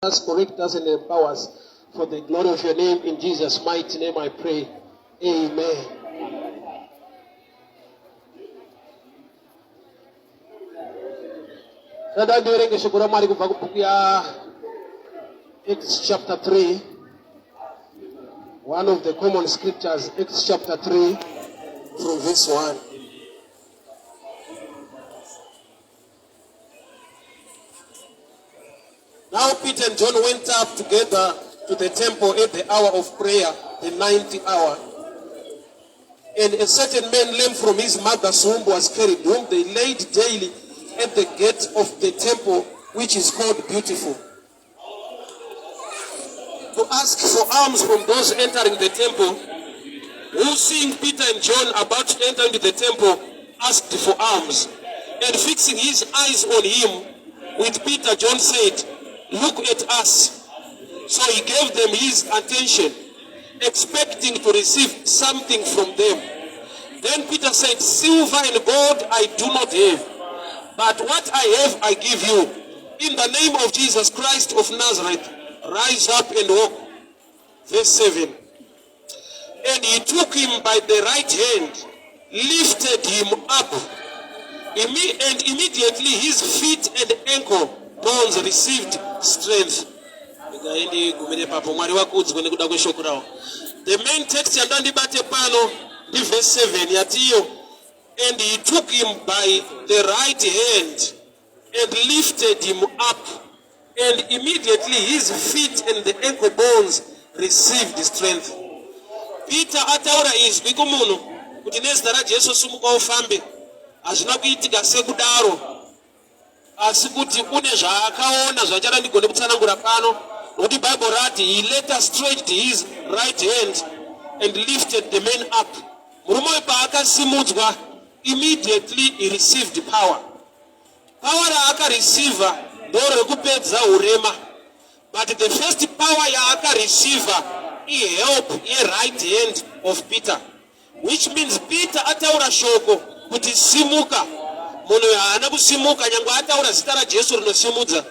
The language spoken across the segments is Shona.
Us, correct us, and empower us for the glory of your name. In Jesus' mighty name I pray. Amen. Sada ndiverenge shoko raMwari kubva kubhuku ya Acts chapter 3. One of the common scriptures, Acts chapter 3 from verse 1. Now Peter and John went up together to the temple at the hour of prayer, the ninth hour. And a certain man lame from his mother's womb was carried, whom they laid daily at the gate of the temple, which is called Beautiful, to ask for alms from those entering the temple, who seeing Peter and John about to enter into the temple, asked for alms. And fixing his eyes on him with Peter, John said, Look at us. So he gave them his attention, expecting to receive something from them. Then Peter said, Silver and gold I do not have, but what I have I give you. In the name of Jesus Christ of Nazareth, rise up and walk. Verse 7. And he took him by the right hand, lifted him up, and immediately his feet and ankle bones received strength. Regai ndigumire papo. Mwari vakudzwe nekuda kweshoko ravo. The main text yandandibate pano ndiverse 7 yatiyo, and he took him by the right hand and lifted him up, and immediately his feet and the ankle bones received strength. Peter ataura izwi kumunhu kuti nezita raJesu sumuka ufambe. Hazvina kuitika sekudaro, asi kuti une zvaakaona zvachada ndigone kutsanangura pano, nokuti Bible rati he later stretched his right hand and lifted the man up. Murume uyu paakasimudzwa, immediately he received power. Power raakareceiva ndo rekupedza urema, but the first power yaakareceiva ihelp yeright hand of Peter, which means Peter ataura shoko kuti simuka, munhu uyu haana kusimuka nyangwe ataura zita raJesu rinosimudza,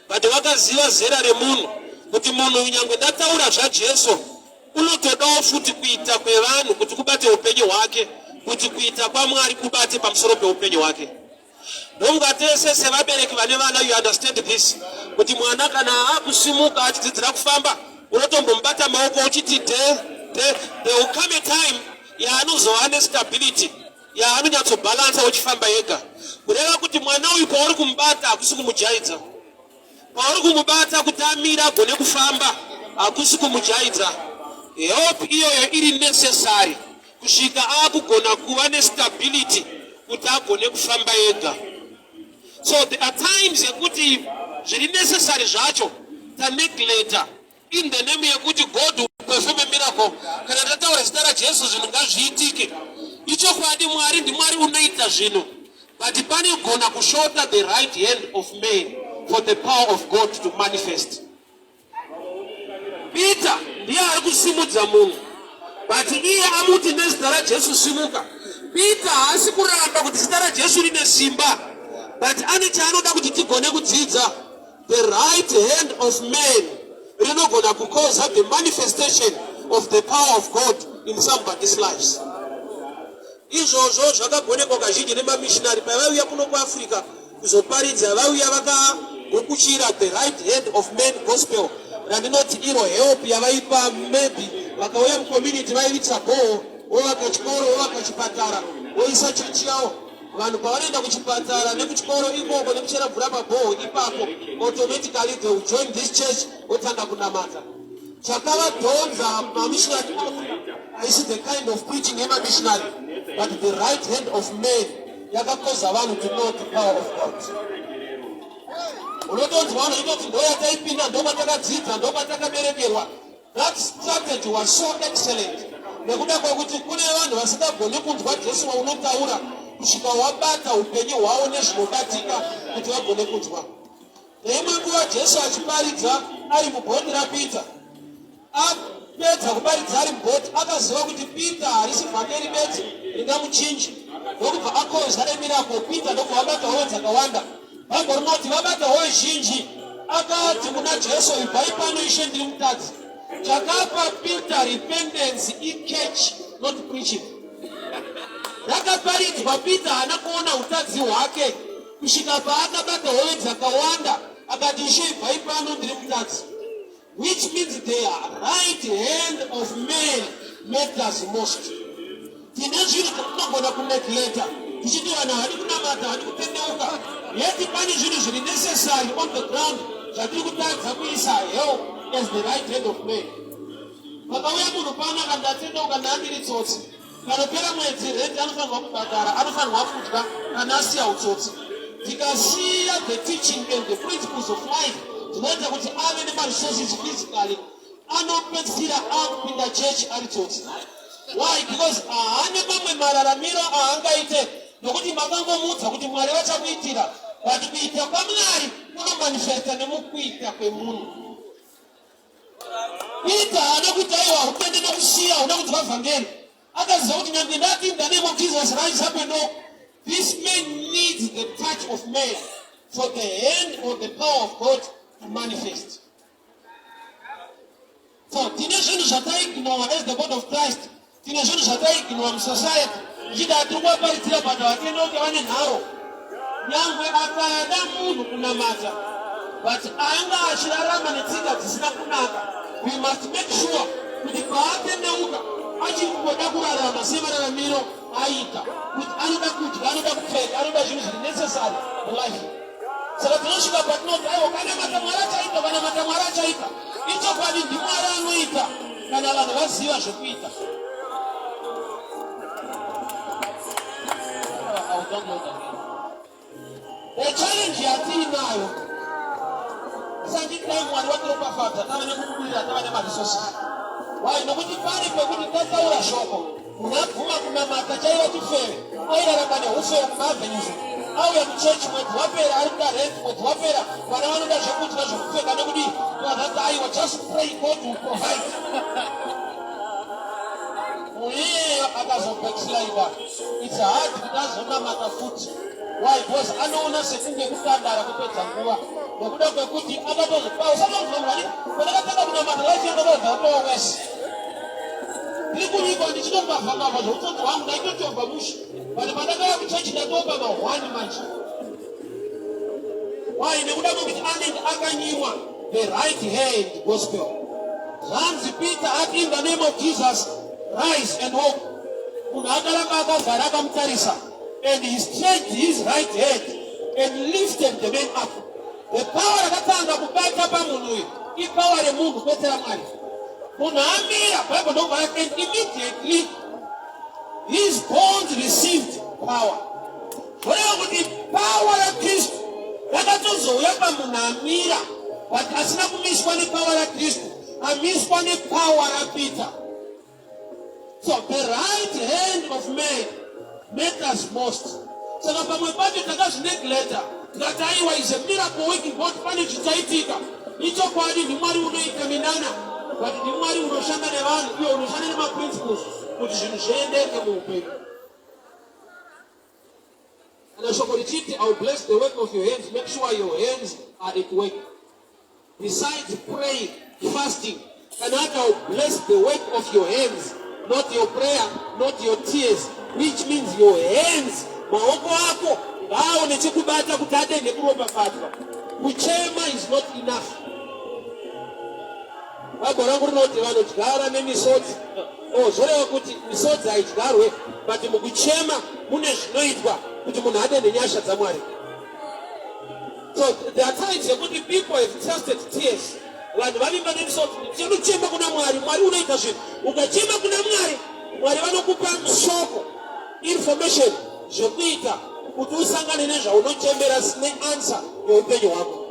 but vakaziva zera remunhu kuti munhu uyu nyangwe ndataura zvaJesu unotodawo futi kuita kwevanhu kuti kubate upenyu hwake, kuti kuita kwaMwari kubate pamusoro peupenyu hwake. Ndonga tese sevabereki vane vana, you understand this, kuti mwana kana akusimuka achidzidzira kufamba, unotombomubata maoko uchiti de de. There will come a time yaanozova nestability, yaanonyatsobhalansa uchifamba ega. Kureva kuti mwana uyu pauri kumubata hakusi kumujaidza, pauri kumubata kuti amire agone kufamba hakusi kumujaidza. Help iyoyo iri necessary kusvika akugona kuva nestability kuti agone kufamba ega. So there are times yekuti zviri necessary zvacho tanegleta in the name yekuti God will perform a miracle. Kana tataura zita raJesu zvinhu ngazviitike. Ichokwadi, Mwari ndiMwari unoita zvinhu, but panegona kushota the right hand of man for the power of God to manifest. Peter ndiye ari kusimudza munhu, but iye amuti nezita raJesu simuka. Peter haasi kuramba kuti zita raJesu rine simba, but ane chaanoda kuti tigone kudzidza. The right hand of man rinogona kukoza the manifestation of the power of God in somebody's lives. Izvozvo zvakagonekwa kazhinji nemamishinari pavaiuya kuno kuAfrica kuzoparidza, vaiuya vakagukuchira the right hand of man gospel, randinoti iro help yavaipa. Maybe vakauya mucommunity, vaivitsa bhoho, vovaka chikoro, vovaka chipatara, voisa chechi yavo. Vanhu pavanoenda kuchipatara nekuchikoro ikoko nekuchera mvura pabhoho ipapo, automatically they will join this church, votanga kunamata. Chakavadhonza mamissionary haisi the kind of preaching yemamissionary, but the right hand of man yakakoza vanhu to know the power of God. Unotonzwa vanhu vachitoti ndo yataipinda, ndo kwatakadzidza, ndo kwatakaberekerwa. That strategy was so excellent nekuda kwekuti kune vanhu vasingagoni kunzwa Jesu waunotaura kusvika wabata upenyu hwavo nezvinobatika kuti vagone kunzwa. Neimwe nguva Jesu achiparidza ari mubhoti raPeter, apedza kuparidza ari mubhoti, akaziva kuti Peter harisi vhangeri bedzi ringamuchinji, ndokubva akoza emiracle. Peter ndokubva vabata hove dzakawanda. Bhaibheri rinoti vabata hove zhinji. Akati kuna Jesu, "Ibvai pano, Ishe, ndiri mutadzi." Chakapa Peter repentance icatch, not preaching. Rakaparidzwa, Peter haana kuona utadzi hwake kusvika paakabata hove dzakawanda, akati, "Ishe, ibvai pano, ndiri mutadzi," which means the right hand of man matters most. Tine zvinhu zvatinogona kuneglecta tichiti vanhu havadi kunamata, havadi kutendeuka, yet pane zvinhu zviri necessary on the ground zvatiri kutadza kuisa help as the right hand of man. Pakauya munhu pano akati, "Ndatendeuka, ndaandiri tsotsi." Panopera mwedzi, rent anofanirwa kubhadhara, anofanirwa kudya kana asiya utsotsi. Tikasiya the teaching and the principles of life dzinoita kuti ave nemaresources physically, anopedzisira akupinda chechi ari tsotsi. Why? Because haane mamwe mararamiro aangaite, nokuti makangomuudza kuti Mwari vachakuitira, but kuita kwaMwari kunomanifesta nemukuita kwemunhu. Peter haana kuti, "Aiwa, utende nokusiya, hauna kunzwa vhangeri." Akaziva kuti nyange ndati, "In the name of Jesus, rise up and walk," this man needs the touch of man for the hand or the power of God to manifest. So tine zvinhu zvataignora as the body of Christ, tine zvinhu zvataignora musociety ichiti hatiri kuvaparidzira, but vatendeuke, vane nharo. Nyangwe akada munhu kunamata, but anga achirarama netsika dzisina kunaka, we must make sure kuti paatendeuka achiri kungoda kurarama semararamiro aita, kuti anoda kudya, anoda kupfeka, anoda zvinhu zviri necessary mulife. Saka tinosvika patinoti, "Aiwa, kanamata Mwari achaita, kanamata Mwari achaita." Ichokwadi, ndiMwari anoita kana vanhu vaziva zvekuita. I will download again. The challenge yatiinayo, sandi dai Mwari watiropafadza, tava nekubudirira, tava nemaresources. Why? Nokuti pane pekuti tataura shoko, munhu abvuma kunamata, chaiva chifeve, airarama neufeve kumaavenues, auya kuchechi, mwedzi wapera ari kuda rent, mwedzi wapera vana vanoda zvekudya, zvekupfeka nekudii. Vanhati, "Aiwa, just pray, God will provide." Iyeyo akazobackslida, it's hard kuti azonamata futi. Why? Because anoona sekunge kutandara, kupedza nguva, nekuda kwekuti akatozopa. Usatonzwa Mwari, pandakatanga kunamata, life yakatobva yatova worse. Ndiri kunyikwa ndichitombavha-mbavha zveutsotsi hwangu, ndaitotobva mushe, but pandakauya kuchechi ndatopa mahwani manje. Why? Nekuda kwekuti anenge akanyimwa the right hand gospel. Zvanzi Peter ati, "In the name of Jesus, rise and walk." Munhu akaramba akagara akamutarisa, and he stretched his right hand and lifted the man up. The power rakatanga kubata pamunhu uyu ipower remunhu, kwete raMwari. Munhu amira, Bible ndobva, "And immediately his bones received power." Zvoreva kuti power raKristu rakatozouya pamunhu amira, but asina kumiswa nepower raKristu, amiswa nepower raPeter. So the right hand of man matters most. Saka pamwe pacho takazvineglecta, tikati, "Aiwa, is a miracle working God, pane zvichaitika." Ichokwadi, ndiMwari unoita minana, but ndiMwari unoshanda nevanhu, iwe unoshanda nemaprinciples kuti zvinhu zviendeke muupenyu. Kana shoko richiti, "I will bless the work of your hands," make sure your hands are at work. Besides praying, fasting, kana ati, "I will bless the work of your hands," not your prayer, not your tears, which means your hands, maoko ako ngaaone chekubata kuti adenge kuropafadzwa. Kuchema is not enough. Bhaibheri rangu rinoti vanodyara nemisodzi. O, zvoreva kuti misodzi haidyarwe, but mukuchema mune zvinoitwa kuti munhu ade nenyasha dzaMwari. So there are times yekuti people have trusted tears. Vanhu vavimba nemisodzi, tinochema kuna Mwari, Mwari unoita zvinhu. Ukachema kuna Mwari, Mwari vanokupa shoko, information, zvekuita kuti usangane nezvaunochemera neanswer yeupenyu hwako.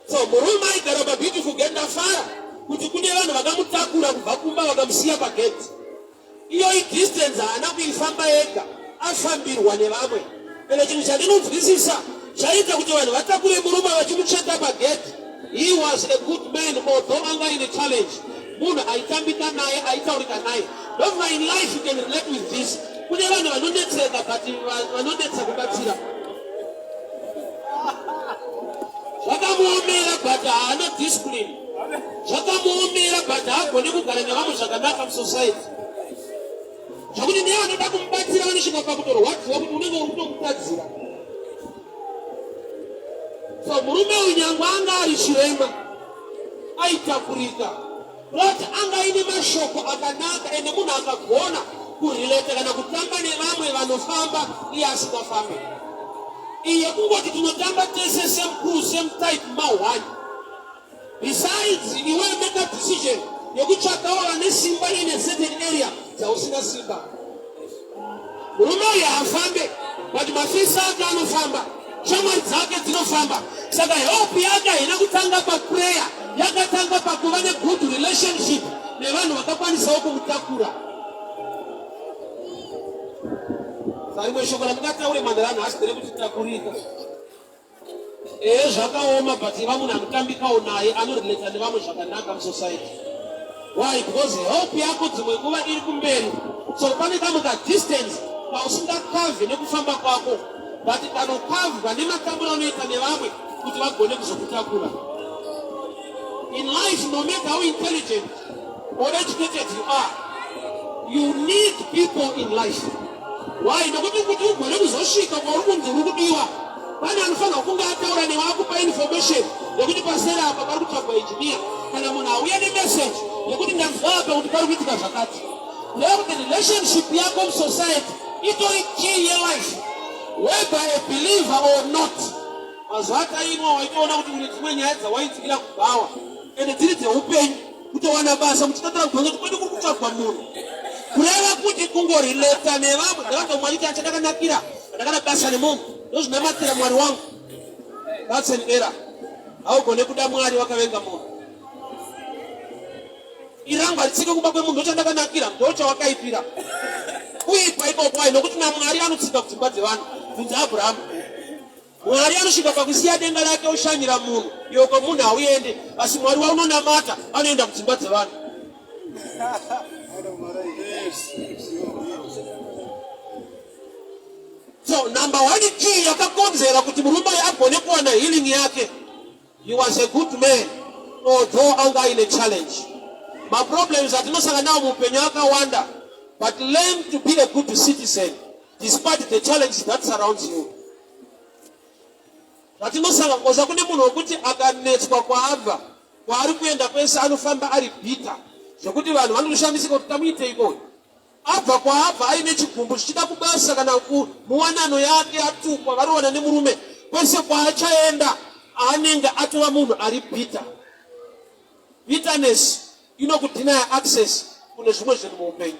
So murume aigara pabeautiful gate, ndafara kuti kune vanhu vakamutakura kubva kumba, vakamusiya pagate. Iyo idistance haana kuifamba ega, afambirwa nevamwe. Ende chinhu chandinonzwisisa chaita kuti vanhu vatakure murume vachimutsveta pagate, he was a good man, although anga ine challenge. Munhu aitambika naye, aitaurika naye. Ndobva in life you can relate with this, kune vanhu vanonetseka but vanonetsa kubatsira. Zvakangouya. Zvakamuomera but haana discipline. Zvakamuomera but haagone kugara nevamwe zvakanaka musociety. Zvakuti ndiye vanoda kumubatsira vanosvika pakutorwadziwa kuti unenge uri kutomutadzira. So murume uyu nyangwe anga ari chirema aitakurika Lot anga aine mashoko akanaka ende munhu akagona kurelata kana kutamba nevamwe vanofamba iye asingafambe. Iye kungoti tinotamba tese same crew same type ma one. Besides iwe make a decision yekutsvakawo vane simba in a certain area dzausina simba. Murume uyu haafambe but mafesi ake anofamba, shamwari dzake dzinofamba. Saka help yake haina kutanga paprayer, yakatanga pakuva negood relationship nevanhu vakakwanisawo kumutakura. Sarimwe shoko randingataure manhero anhasi nderekuti takurika. Ehe zvakaoma but iva munhu anotambikawo naye anorelata nevamwe zvakanaka musociety. Why? Because help yako dzimwe nguva iri kumberi. So pane kamwe kadistance kausingakavhe nekufamba kwako but kanokavhwa nematambiro anoita nevamwe kuti vagone kuzokutakura. In life, no matter how intelligent or educated you are, you need people in life. Why? Nokuti kuti ugone kuzosvika kwauri kunzi uri kudiwa, pane anofanirwa kunge ataura newe akupa information yekuti paseri apa pari kutsvagwa engineer, kana munhu auya nemessage yekuti ndanzwa apa kuti pari kuitika zvakati. Kureva kuti relationship yako musociety itori key yelife, whether a believer or not. Mazuva atainwa waitoona kuti une dzimwe nyaya dzawainzwira kubhawa ende dziri dzeupenyu kutowana basa muchitotara kubvunza kuti kwedu kuri kutsvagwa munhu kureva kuti kungorelata nevamwe ndakabva mwari kuti achadakanakira ndakada basa nemunhu ndozvinamatira mwari wangu. That's an error. Haugone kuda Mwari wakavenga munhu. Irangu haritsike kumba kwemunhu ndochandakanakira ndochawakaipira kuipa ikoko ai nokuti naMwari anotsika kudzimba dzevanhu bvunza Abrahamu. Mwari anosvika pakusiya denga rake oshanyira munhu, iwe kwemunhu hauende, asi Mwari waunonamata anoenda kudzimba dzevanhu. So number one key yakakonzera kuti murume uyu agone kuwana healing yake, he was a good man although anga aine challenge. Maproblems atinosangana nawo muupenyu akawanda, but learn to be a good citizen despite the challenges that surrounds you. Zvatinosanga koza kune munhu wekuti akanetswa kwaabva kwaari kuenda kwese anofamba ari bitter zvekuti vanhu vanotoshamisika kuti tamuiteiko uyu abva kwaabva aine chigumbu zvichida kubasa kana muwanano yake atukwa varowana nemurume kwese kwaachaenda anenge atova munhu ari bitter. Bitterness inokudhinaya access kune zvimwe zvinhu muupenyu.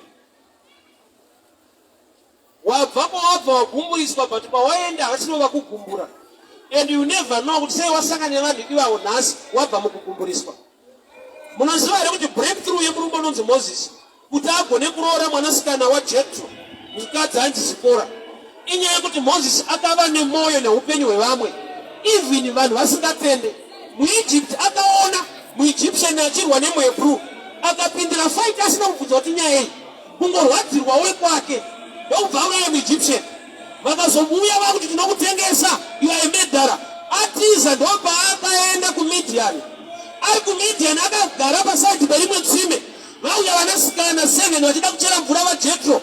Wabva kwawabva wagumburiswa but kwawaenda havasirivo vakugumbura and you never know kuti sei wasangana nevanhu ivavo nhasi wabva mukugumburiswa. Munoziva here kuti breakthrough yemurume unonzi Moses kuti agone kuroora mwanasikana waJethro mukadzi ainzi Zipora inyaya yekuti Moses akava nemwoyo neupenyu hwevamwe even vanhu vasingatende. MuEgypt akaona muEgyptian achirwa nemuHebrew akapindira fight asina kubvunza kuti nyaya iyi kungorwadzirwa wekwake ndokubva auraya muEgyptian. Vakazomuuya vakuti tinokutengesa you are a murderer. Atiza ndopaakaenda kuMidian. Ari kuMidian akagara pasaidhi perimwe tsime. Vauya vanasikana 7 vachida kuchera mvura vaJetro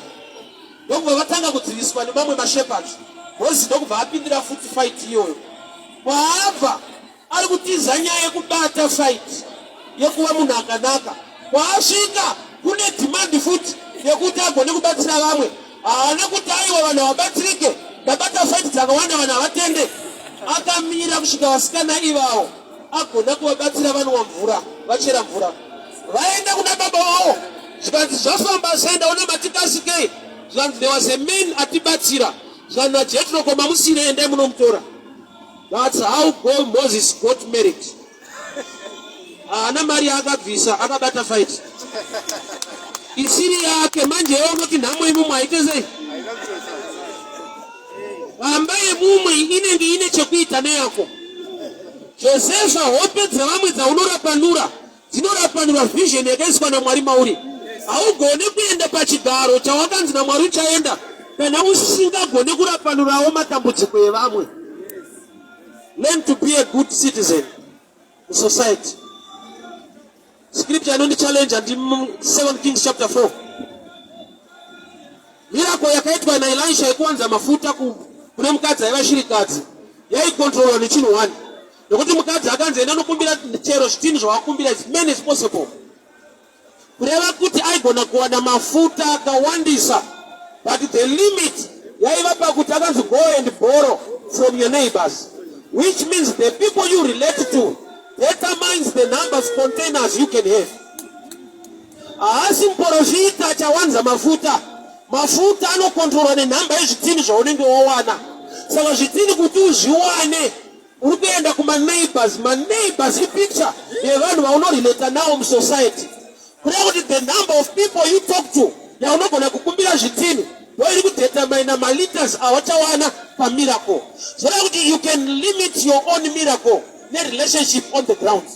ndokubva vatanga kudziviswa nemamwe mashepherds. Mozisi ndokubva apindira futi fight iyoyo. Kwaabva Ari kutiza nyaya yekubata fight yekuva munhu akanaka. Kwaasvika kune demand futi yekuti agone kubatsira vamwe. Haana kuti aiwa vanhu havabatsirike, ndabata fight dzakawanda vanhu havatende. Akamira kusvika vasikana ivavo agona kuvabatsira vanwa mvura, vachera mvura. Vaenda kuna baba vavo zvikanzi zvafamba sei ndaona matikasikei zvikanzi there was a man atibatsira zvikanzi naJetro ko mamusire endai munomutora. That's how go Moses got married. Haana mari yaakabvisa akabata fight isiri yake. Manje iwe unoti nhamo yemumwe haite sei? Pamba yemumwe inenge ine chekuita neyako. Josefa, hope dzevamwe dzaunorapanura dzinorapanurwa vision yakaiswa naMwari mauri. Haugone kuenda pachigaro chawakanzi naMwari uchaenda kana usingagone kurapanurawo matambudziko evamwe. Learn to be a good citizen. Musociety. Scripture inondichallenge ndi 7 Kings chapter 4. Miracle yakaitwa naElisha yekuwanza mafuta kune mukadzi aiva shirikadzi yaikontrolwa nechinhu one, nekuti mukadzi akanzi, "Enda nokumbira chero zvitini zvawakumbira, as many as possible." Kureva kuti aigona kuwana mafuta akawandisa, but the limit yaiva pakuti akanzi, "Go and borrow from your neighbors," which means the people you relate to determines the number of containers you can have. Haasi muprofita achawanza mafuta. Mafuta anokontrolwa nenhamba yezvitini zvaunenge wawana. Saka zvitini kuti uzviwane, uri kuenda kumaneighbors. Maneighbors ipicture yevanhu vaunorelata nawo musociety. Kureva kuti the number of people you talk to yaunogona kukumbira zvitini ndo iri kudetermina maliters awachawana pamiracle. Zvoreva kuti you can limit your own miracle nerelationship on the ground.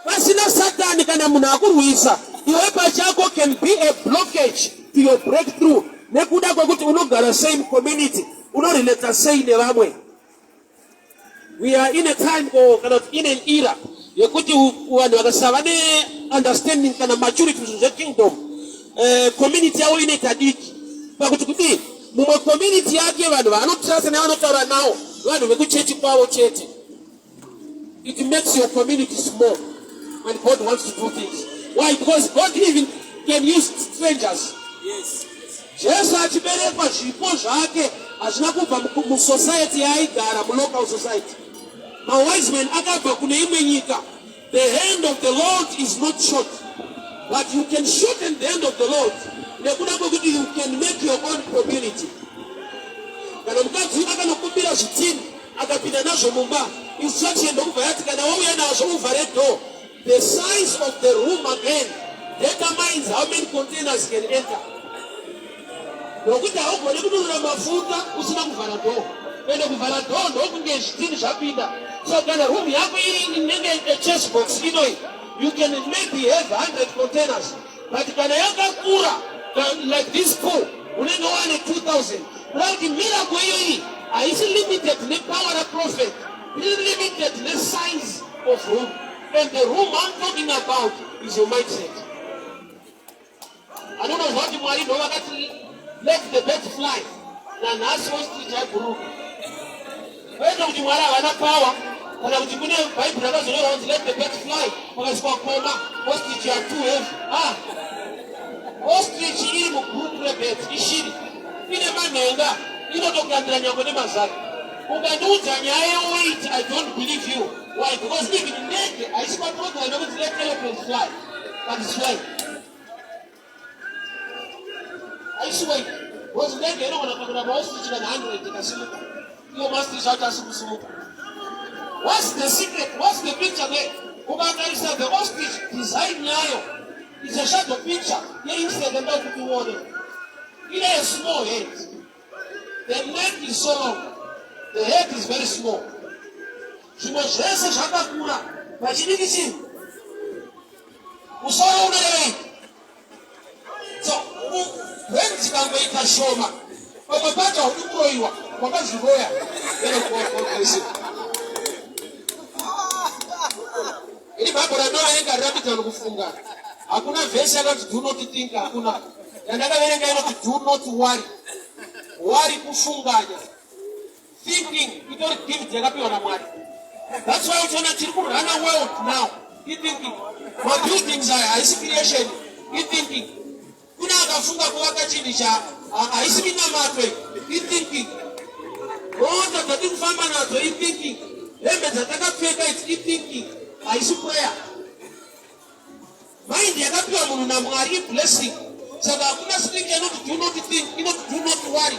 Pasina Satani kana munhu akurwisa, iwe pachako can be a blockage to your breakthrough nekuda kwekuti unogara sei mucommunity, unorelata sei nevamwe. We are in a time or kana kuti in an era yekuti vanhu vakasava neunderstanding kana maturity muzvinhu zvekingdom, community yavo inoita diki. Pakuti kudii? Mumwe community yake, vanhu vaanotrasa nevanotaura navo, vanhu vekuchechi kwavo chete. It makes your community small when God wants to do things. Why? Because God even can use strangers. Jesu achiberekwa, zvipo zvake hazvina kubva musociety yaaigara, mulocal society. Mawise men akabva kune imwe nyika. The hand of the Lord is not short, but you can shorten the hand of the Lord nekuda kwekuti you can make your own community. Kana mukadzi akanokumbira zvitini, akapinda nazvo mumba, instruction ndokubva yati, "Kana wauya nazvo, uvhare door." The size of the room again determines how many containers can enter, nokuti haugoni kudurura mafuta usina kuvhara door. Ende kuvhara door ndokunge zvitini zvapinda. So kana room yako iri inenge a chess box inoi, you can maybe have 100 containers, but kana yakakura like this pool, unenge wane 2000. Kuda kuti miracle iyoyi haisi limited nepower raprophet, iri limited nesize of room. And the room I'm talking about is your mindset. Anonozva kuti Mwari ndo vakati, "Let the birds fly." Nanhasi ostrich haibhuruka. Kwete kuti Mwari havana power, kana kuti kune Bhaibheri rakazonyorwa kunzi, "Let the birds fly," pakaiswa comma, "Ostrich are too heavy." Ah, ostrich iri mugroup rebirds, ishiri ine manhenga, inotokandira nyangwe nemazana. Ukandiudza nyaya yeweight, I don't believe you. Why? Because even ndege haisi paprogram yekuti "Let aeroplanes fly," but it's flying. Haisi weight, because ndege inogona kutakura maostrich kana 100 ikasimuka. Iwo maostrich acho asi kusimuka. What's the secret? What's the picture there? Ukatarisa the ostrich, design yayo is a shadow picture yeinsect. Enda kuti uone, ine a small head. The neck is so long, the head is very small. Zvimwe zvese zvakakura, pachidiki chinhu. Musoro unorevei? So brain dzikangoita shoma, pamwe pacho haudi kuroyiwa, wakazviroya. Iri Bhaibheri randoverenga rirambidza vanhu kufunga. Hakuna vhesi yakati, "Do not think." Hakuna. Yandakaverenga inoti, "Do not worry." Worry kufunganya. Thinking itori gift yakapiwa naMwari. That's why uchiona tiri kuruna world now ithinking. Mabuildings aya haisi creation, ithinking. Kune akafunga kuvaka chinhu cha haisi minamato, ithinking. Mota dzatiri kufamba nadzo ithinking. Hembe dzatakapfeka, its ithinking, haisi prayer. Mind yakapiwa munhu naMwari iblessing. Saka hakuna scripture inoti, "Do not think." Inoti, "Do not worry."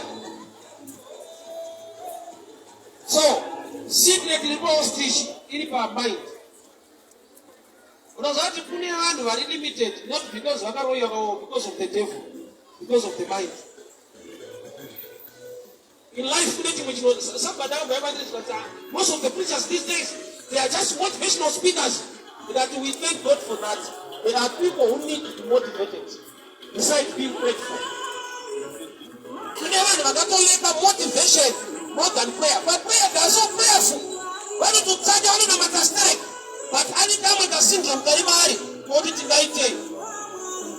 So secret iri paostrich iri pamind. Unoziva kuti kune vanhu vari limited not because vakaroyiwa or because of the devil, because of the mind. In life kune chimwe chino somebody akabva, most of the preachers these days, they are just motivational speakers, that we thank God for that. There are people who need to be motivated besides being prayed for. Kune vanhu vakatoleka motivation more than prayer, but prayer, they are so prayerful. Vanototsanya, vanonamata sterek, but ane kamwe kasyndrome kari maari koti tingaitei.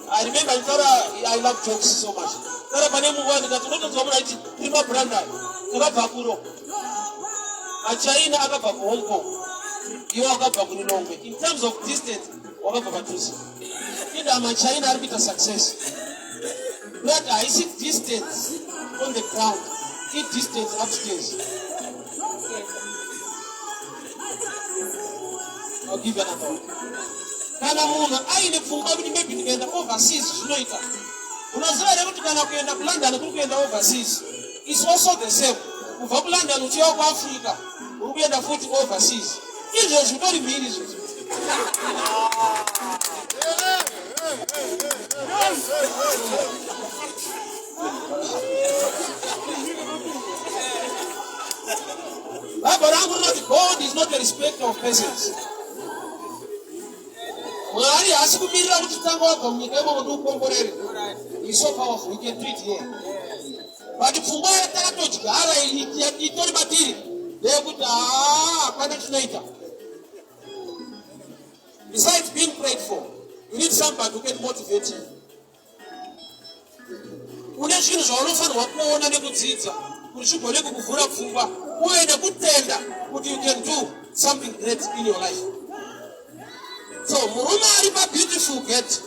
I remember nditaura, I love jokes so much. Taura pane munguva ndikati unotonzwa munhu aiti tiri pabrandai, takabva kuro maChina, akabva kuHong Kong, iwo akabva kuLilongwe. In terms of distance wakabva padhuze. Inda maChina ari kuita success. But haisi distance on the ground, idistance upstairs. I'll give you another one. Kana munhu aine pfungwa kuti maybe ndikaenda overseas zvinoita, unoziva here kuti kana kuenda kuLondon kuri kuenda overseas is also the same? Kubva kuLondon uchiuya kuAfrica, uri kuenda futi overseas. Izvezvi utori mhiri izvezvi. Bible rangu rinoti God is not a respecter of persons. Mwari haasi kumirira kuti tanga wabva munyika imomo ndiukomborere. Is so powerful, he can do it here. But pfungwa yatakatodyara itori matiri ndeyekuti haa, hapana chinoita. Besides being prayed for, you need somebody who can motivate you. Une zvinhu zvaunofanirwa kuona nekudzidza kuti zvigone kukuvhura pfungwa uye nekutenda kuti you can do something great in your life. So murume ari paBeautiful Gate,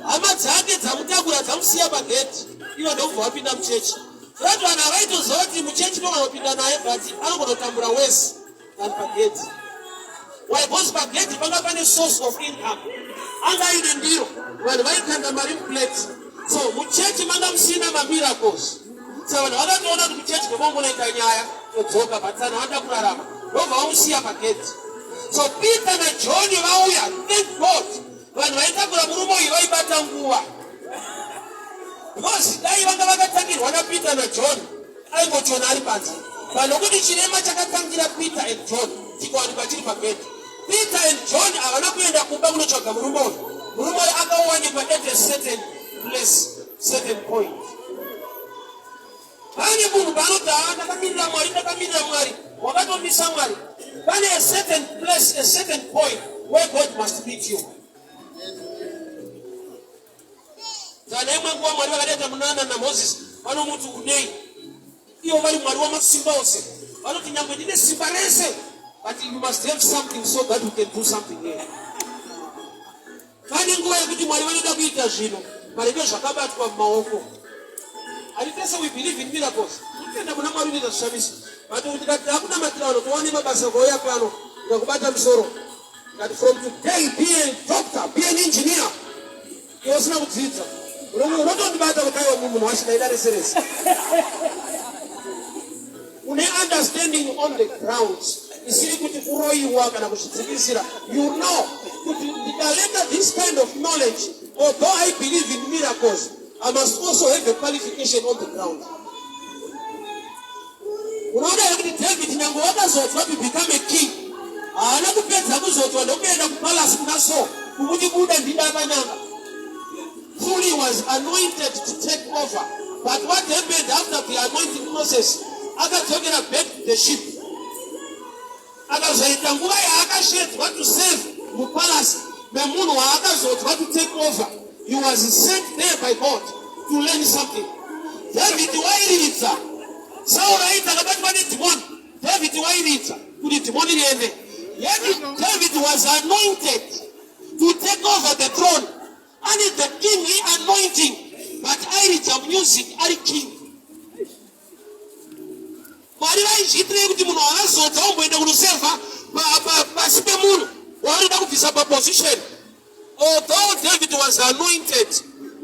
hama dzake dzamutakura, dzamusiya pagate, ivo ndokubva vapinda muchechi. Zvorati vanhu havaitoziva kuti muchechi novanopinda naye, but anogona kutambura wese than pagate. Why? Because pagate panga pane source of income. Anga aine ndiro, vanhu vaikanda mari muplate. So muchechi manga musina mamiracles. So vanhu vakatoona kuti kuchechi kwemongonoita nyaya, todzoka, but vanhu vanoda kurarama, ndobva vamusiya pagate. So Peter naJohn vauya. Thank God, vanhu vaitakura murume uyu vaibata nguva, because dai vanga vakatangirwa naPeter naJohn, aingochona ari panze. Panokuti chirema chakatangira Peter and John chikawanikwa chiri pagate. Peter and John havana kuenda kumba kunotsvaga murume uyu. Murume uyu akawanikwa at a certain place, certain point. Pane munhu paanoti, "Haa, ndakamirira Mwari, ndakamirira Mwari," wakatomisa Mwari. Pane a certain place, a certain point where God must meet you. Kana imwe nguva Mwari vakadaita munana naMozisi, vanomuti, "Unei?" Ivo vari Mwari wamasimba ose, vanoti, "Nyangwe ndine simba rese, but you must have something so that you can do something here." Pane nguva yekuti Mwari vanoda kuita zvinhu parege zvakabatwa mumaoko. Hatitese we believe in miracles, tinotenda kuna Mwari unoita zvishamiso, but kuti tikati takunamatira vanhu towane mabasa, ukauya pano ndikakubata musoro ndikati, "From today be a doctor, be an engineer," iwe usina kudzidza, unotondibata kuti aiwa, munhu wacho ndaida rese rese. Une understanding on the ground isiri kuti kuroyiwa kana kuzvidzikisira. You know kuti ndikaleta this kind of knowledge, although I believe in miracles, I must also have a qualification on the ground. Unoona here kuti David, nyange wakazodzwa to become a king, haana kupedza kuzodzwa ndokuenda kupalasi kuna Saul kumuti, "Buda, ndida panyanga." Truly was anointed to take over, but what happened after the anointing process? Akadzokera back to the sheep. Akazoita nguva yaakashedzwa to serve mupalasi memunhu waakazodzwa to take over. He was sent there by God to learn something. David wairidza. Sauro aiti akabatwa nedhimoni. David wairidza kuti dhimoni riende. Yet David was anointed to take over the throne, ane the kingly anointing, but airidza music ari king. Mwari vaizviitirei kuti munhu waazodza umboenda kunosevha pasi pemunhu waanoda kubvisa paposition? Although David was anointed,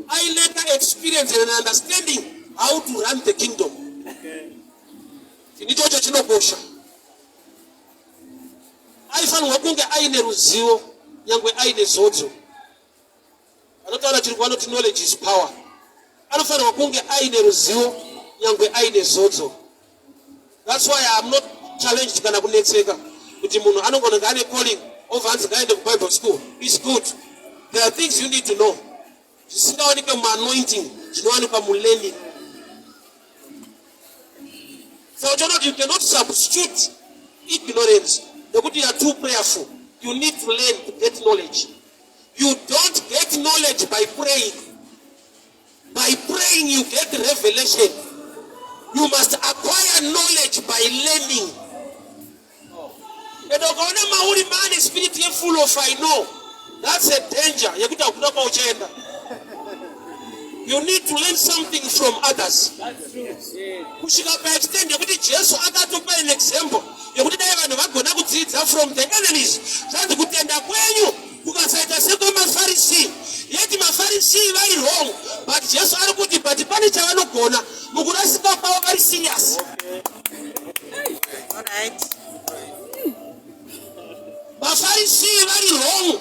I later experienced an understanding how to run the kingdom. Chinhu ichocho chinokosha. Aifanirwa kunge aine ruzivo nyangwe aine zodzo. Vanotaura chirungu vanoti knowledge is power. Anofanirwa kunge aine ruzivo nyangwe aine zodzo. That's why I am not challenged kana kunetseka kuti munhu anogona kunge ane calling, obva anzi ngaende kuBible school. Is good. There are things you need to know zvisingawanikwe muanointing, zvinowanikwa mulearning. So uchiona kuti you cannot substitute. Ignorance nekuti you are too prayerful. You need to learn to get knowledge. You don't get knowledge by praying. By praying you get revelation. You must acquire knowledge by learning. And ukaona mauri maane spirit yefull of I know, that's a danger yekuti hakuna kwauchaenda. You need to learn something from others. Kusvika paextend yekuti Jesu akatopa an example yekuti dai vanhu vagona kudzidza from the enemies. Zvanzi kutenda kwenyu kukasaita sekwemafarisi yeti mafarisi vari wrong but Jesu ari kuti but pane chavanogona mukurasika kwavo vari serious. Vafarisi vari wrong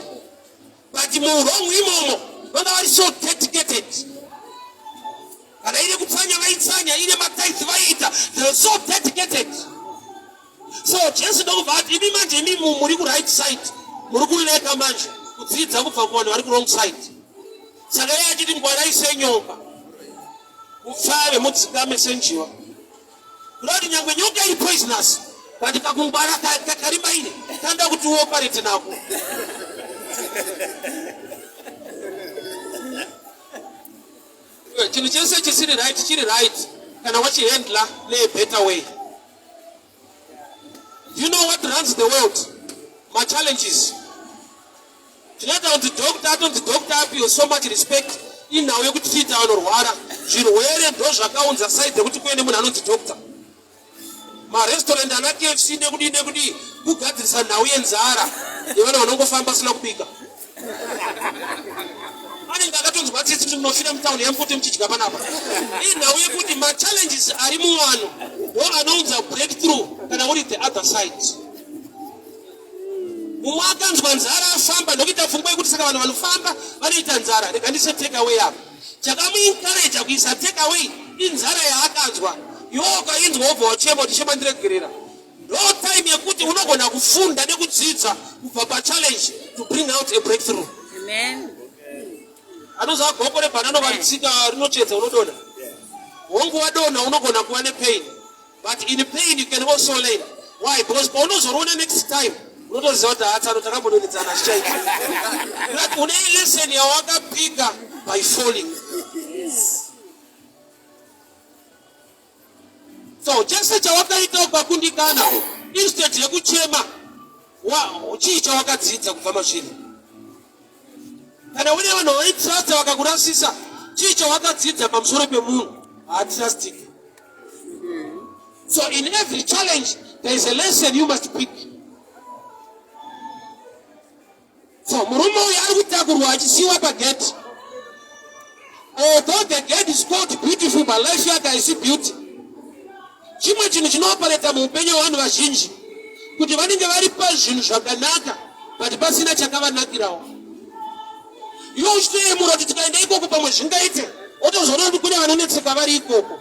but muwrong imomo vanga vari so dedicated kana ine kutsanya vaitsanya ine matithe vaiita they were so dedicated so Jesu ndokubva ati imi manje imi muri kuright side muri kuleka manje kudzidza kubva kuvanhu vari kuwrong side saka iye achiti ngwarai senyoka mupfave mudzikame senjiva kuda kuti nyangwe nyoka iri poisonous but kakungwara kari mairi kanoda kuti uoparate nako chinhu chese chisiri right chiri right kana wachihandla nebetter way. Do you know what runs the world? Machallenges. Tinoita kuti doctor atonzi doctor apiwe so much respect inhau yekuti tiita vanorwara. Zvirwere ndozvakaunza side yekuti kuve nemunhu anonzi doctor. Marestaurant ana KFC nekudii nekudii kugadzirisa nhau yenzara yevanhu vanongofamba asina kubika. Anenge akatonzwa tsitsi kuti munofira mutauni yemupote muchidya panapa. Inhau yekuti machallenges ari muvanhu ndo anounza breakthrough kana uri the other side. Mumwe akanzwa nzara afamba ndokuita pfungwa yekuti saka vanhu vanofamba vanoita nzara, rega ndise take away apa. Chakamuencourage kuisa take away inzara yaakanzwa. Iwe ukainzwa wobva wachema kuti shema ndiregerera. Ndo time yekuti unogona kufunda nekudzidza kubva pachallenge to bring out a breakthrough. Amen. Anoziva goko rebhanana varitsika rinochedza unodonha. Hongu wadonha unogona kuva nepain. But in pain you can also learn. Why? Because paunozoriona next time unotoziva kuti hatsano takambodonhedzana zvichaita. But une lesson yawakapika by falling. So chese chawakaita ukakundikana instead yekuchema chii chawakadzidza kubva mazviri? Kana une vanhu vaitrasta vakakurasisa chii chawakadzidza pamusoro pemunhu haatrustiki. So in every challenge there is a lesson you must pick. So murume uyu ari kutakurwa achisiiwa pagate. Although the gate is called beautiful but life yake haisi beauty. Chimwe chinhu chinoopareta muupenyu hwevanhu vazhinji kuti vanenge vari pazvinhu zvakanaka but pasina chakavanakirawo. Iwe uchitoyemura kuti tikaenda ikoko pamwe zvingaite, wotozoona kuti kune vanonetseka vari ikoko.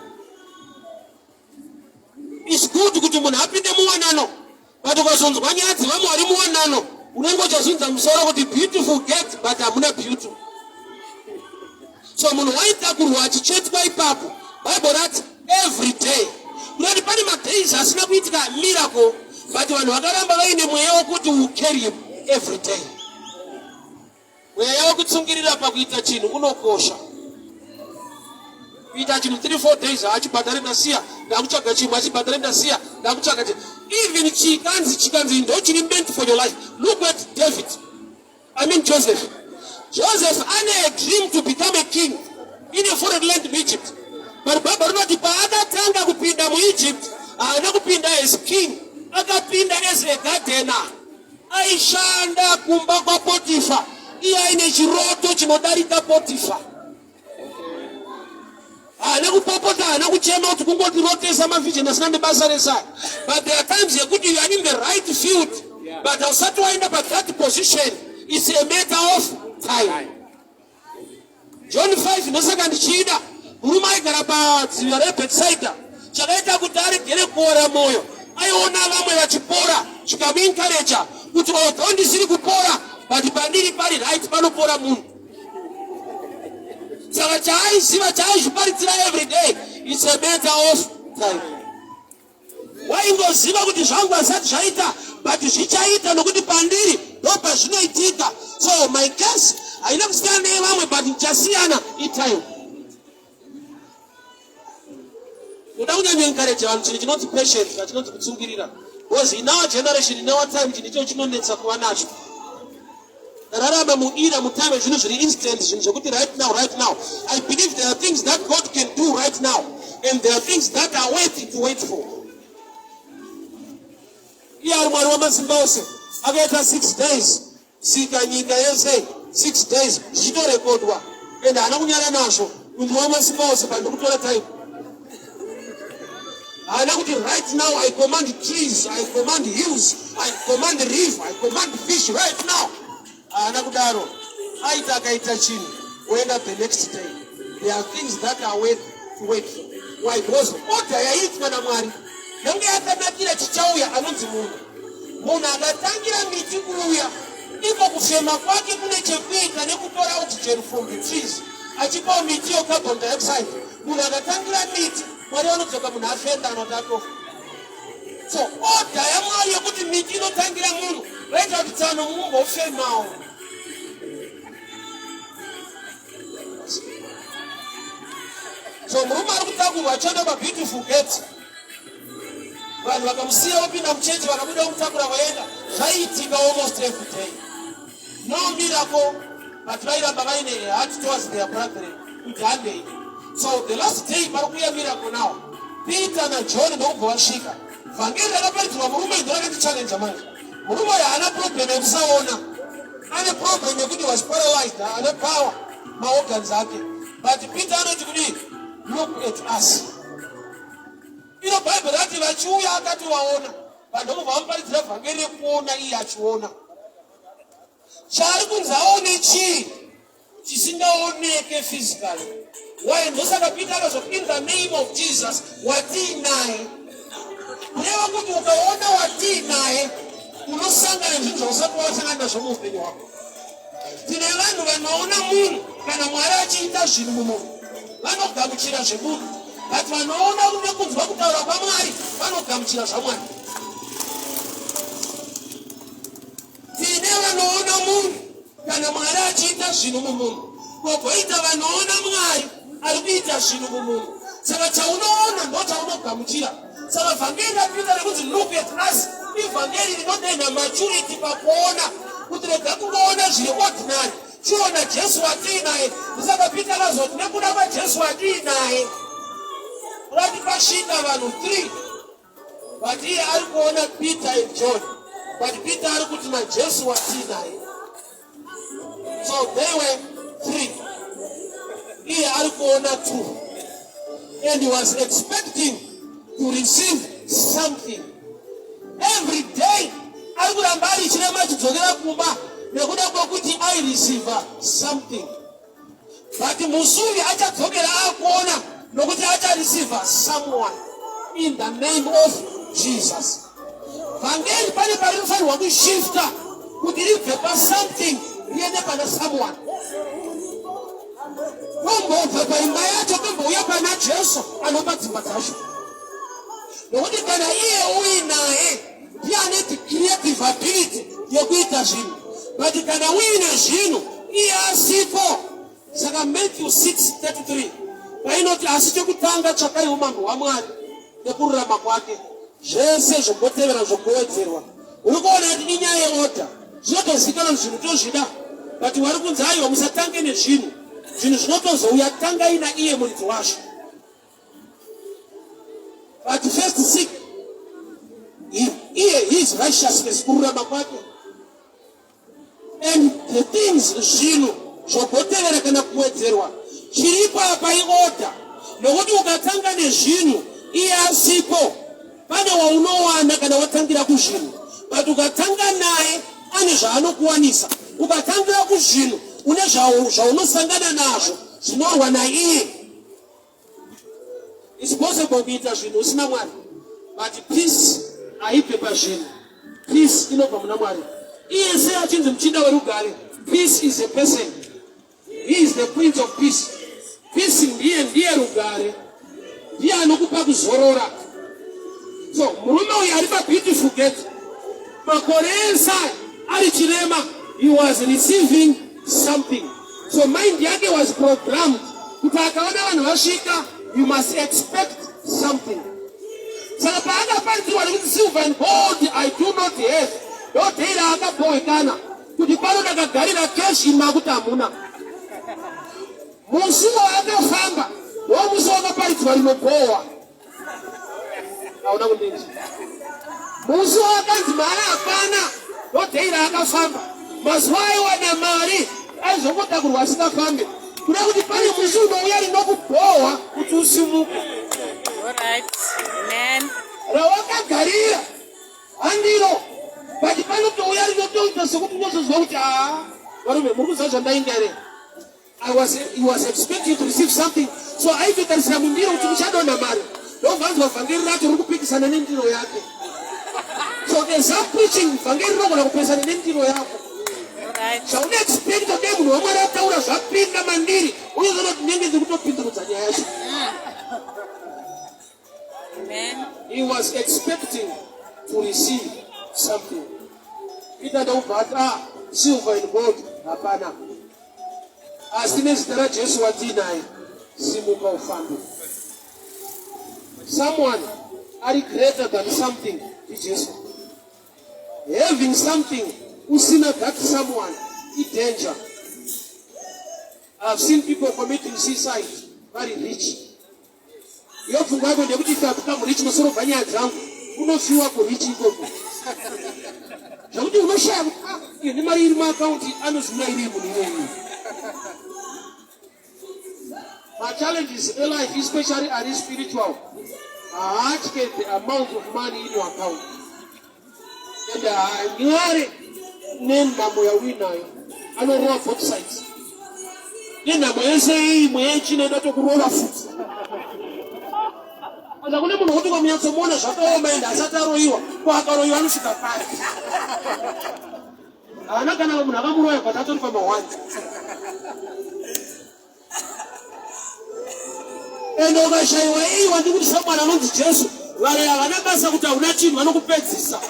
It's good kuti munhu apinde muwanano but ukazonzwa nyaya dzevamwe vari muwanano unenge uchazunza musoro kuti beautiful gate but hamuna beauty. So munhu waitakurwa achichetwa ipapo, Bible rati every day. Kunoti pane madays asina kuitika miracle but vanhu vakaramba vaine mweya wekuti we carry him every day. Mweya wekutsungirira pakuita chinhu unokosha. Kuita chinhu 3 4 days haachibhadhare ndasiya, ndakutsvaga chimwe achibhadhare ndasiya, ndakutsvaga chimwe. Even chikanzi chikanzi ndo chiri meant for your life. Look at David. I mean Joseph. Joseph ane a dream to become a king in a foreign land in Egypt. But Bible rinoti paakatanga kupinda muEgypt, haana kupinda as king, akapinda as a gardener. Aishanda kumba kwaPotifa iye aine chiroto chinodarika Potifa. Haana kupopota, haana kuchema kuti kungotirotesa mavision asina nebasa resai. But there are times yekuti you are in the right field but hausati waenda pa that position. It's a matter of time. John 5 ndosaka ndichiida murume aigara padziva reBethsaida chakaita kuti aregere kuora mwoyo aiona vamwe vachipora chikamuencouraja kuti although ndisiri kupora but pandiri pari right panopora munhu saka chaaiziva chaaizviparidzira every day it's a matter of time. Waingoziva kuti zvangu hazvisati zvaita, but zvichaita nokuti pandiri ndopazvinoitika. So my case haina kusiyana neyevamwe, but ndichasiyana itime. Ndoda kunyanya encourage vanhu chinhu chinonzi patience kana chinonzi kutsungirira, because in our generation, in our time, chinhu icho chinonetsa kuva nacho. Tararama muira mutime zvinhu zviri instant, zvinhu zvekuti right now, right now. I believe there are things that God can do right now and there are things that are worthy to wait for. Iye ari Mwari wamasimba ose, akaita 6 days sika nyika yese, 6 days zvichitorekodwa, and haana kunyara nazvo kuti wamasimba ose pandiri kutora time. Haana kuti right now I command trees, I command hills, I command river, I command fish right now. Haana kudaro. Aita akaita chinhu oenda the next day. There are things that are worth to wait for. Why? Because order yaiitwa naMwari yange yakanakira chichauya anonzi munhu. Munhu akatangira miti kuuya, iko kufema kwake kune chekuita nekutora oxygen from the trees achipawo miti yo carbon dioxide. Munhu akatangira miti, Mwari vanodzoka munhu afenda, anoti atofa. So order yaMwari yekuti miti inotangira munhu vaita kuti tsano mumbofemawo. So murume ari kutakurwa achienda paBeautiful Gate, vanhu vakamusiya vopinda muchechi, vakabuda vomutakura vaenda. Zvaiitika almost every day. No miracle, but vairamba vaine a heart towards their brethren kuti handei. So the last day pari kuuya miracle now. Peter naJohn ndokubva vasvika. Vhangeri rakaparidzirwa murume ndo rakatichallenge manje. Murume uyu haana problem yekusaona, ane problem yekuti was paralyzed, haana power maorgans ake. But Peter anoti kudii? Look at us. Iro Bhaibheri rati vachiuya akati vaona, vanhu ndokubva vamuparidzira vhangeri rekuona iye achiona. Chaari kunzi aone chii chisingaoneke physically? Why? Ndosaka Peter akazoti in the name of Jesus watiinaye. Kureva kuti ukaona watiinaye unosangana nezvinhu zvausati wasangana nazvo muupenyu hwako. Tine vanhu vanoona munhu kana Mwari achiita zvinhu mumunhu vanogamuchira zvemunhu, but vanoona nekunzwa kutaura kwaMwari vanogamuchira zvaMwari. Tine vanoona munhu kana Mwari achiita zvinhu mumunhu, kogoita vanoona Mwari ari kuita zvinhu mumunhu. Saka chaunoona ndo chaunogamuchira. Saka vhangeri raPita rekunzi look at us ivhangeri rinodenha maturity pakuona kuti rega kungoona zviri ordinary, chiona Jesu watiinaye. Saka Peter akazoti nekuda kwaJesu watiinaye, rati pasvika vanhu 3, but iye ari kuona Peter and John, but Peter ari kuti naJesu watiinaye. So they were 3, iye ari kuona 2, and he was expecting to receive something every day. Ari kuramba ari chirema achidzokera kumba nekuda kwekuti aireceiva something, but musi uyu achadzokera akuona nokuti achareceiva someone in the name of Jesus. Vhangeri pane parinofanirwa kushifta kuti ribve pasomething riende pana someone. Tombobva paimba yacho tombouya pana Jesu anopa dzimba dzacho, nokuti kana iye uinaye ndiye ane the creative ability yekuita zvinhu, but kana uine zvinhu iye asipo. Saka Matthew 6:33 painoti asi chekutanga tsvakai umambo hwaMwari nekururama kwake, zvese zvogotevera zvogowedzerwa. Uri kuona kuti inyaya yeorder. Zvinotozikanwa zvinhu tozvida, but wari kunzi aiwa, musatange nezvinhu, zvinhu zvinotozouya, tangai naiye muridzi wazvo. But first seek iye his righteousness, kururama kwake, and the things, zvinhu zvogotevera kana kuwedzerwa. Chiripo apa iorder, nokuti ukatanga nezvinhu iye asipo, pane waunowana kana watangira kuzvinhu, but ukatanga naye ane zvaanokuwanisa. Ukatangira kuzvinhu une zvaunosangana nazvo zvinorwa naiye. It's possible kuita zvinhu usina Mwari, but peace haibve pazvinhu. Peace inobva muna Mwari. Iye sei achinzi muchinda werugare? Peace is a person. He is the Prince of Peace. Peace ndiye rugare, ndiye anokupa kuzorora. So murume uyu ari paBeautiful Gate makore ese ari chirema, he was receiving something. So mind yake was programmed kuti akaona vanhu vasvika, you must expect something. Saka paakaparidzirwa nekuti silver and gold I do not have, ndoday raakabhowekana kuti pano ndakagarira cash imakuti hamuna. Musi waakafamba ndomusi wakaparidzwa rinobhowa. Hauna kundinzwa. Musi wakanzi mari hapana ndoday raakafamba. Mazuva aiwana mari aizongotakurwa asingafambe. Kuda kuti pane musi unouya rinokubhowa kuti usimuke. Alright. Amen. Rawakagarira handiro but panotouya rinotoita sekuti unozozwa kuti haa varume muri kuziva zvandainga here? I was, he was expecting to receive something so aitotarisira mundiro kuti muchadonha mari ndobvanzwa vhangeri racho riri kupikisana nendiro yake. So there's some preaching vhangeri rinogona kupesana nendiro yako. Zvaunoexpecta kudai munhu waMwari ataura zvapinda mandiri unozoona kuti ndinenge ndiri kutopindurudza nyaya yacho. Amen. He was expecting to receive something. Peter ndokubva ati ah, silver and gold hapana, asi nezita raJesu watiinaye simuka ufambe. Someone ari greater than something ndiJesu. Having something usina that someone idanger. I've seen people committing suicide vari rich. Iyo pfungwa yako ndeyekuti if I become rich unosorobva nyaya dzangu, unofiwa kurich ikoko zvekuti unoshaya kuti ah, iyo nemari iri muakaunti anozviurayirei munhu iyoyo. Machallenges elife especially ari spiritual haatye the amount of money in your account and haanyare nenhamo yauinayo, anorova both sides nenhamo yese iyi mweya yechina inoda tokurova futi. Saka kune munhu wekuti ukamunyatsomuona zvakaoma ende asati aroyiwa, ko akaroyiwa anosvika papi? Haana kana munhu akamuroya but atori pamahwanzi. Ende ukashayiwa iyi wandikuti samwana anonzi Jesu, varoyi havana basa kuti hauna chinhu, vanokupedzisa.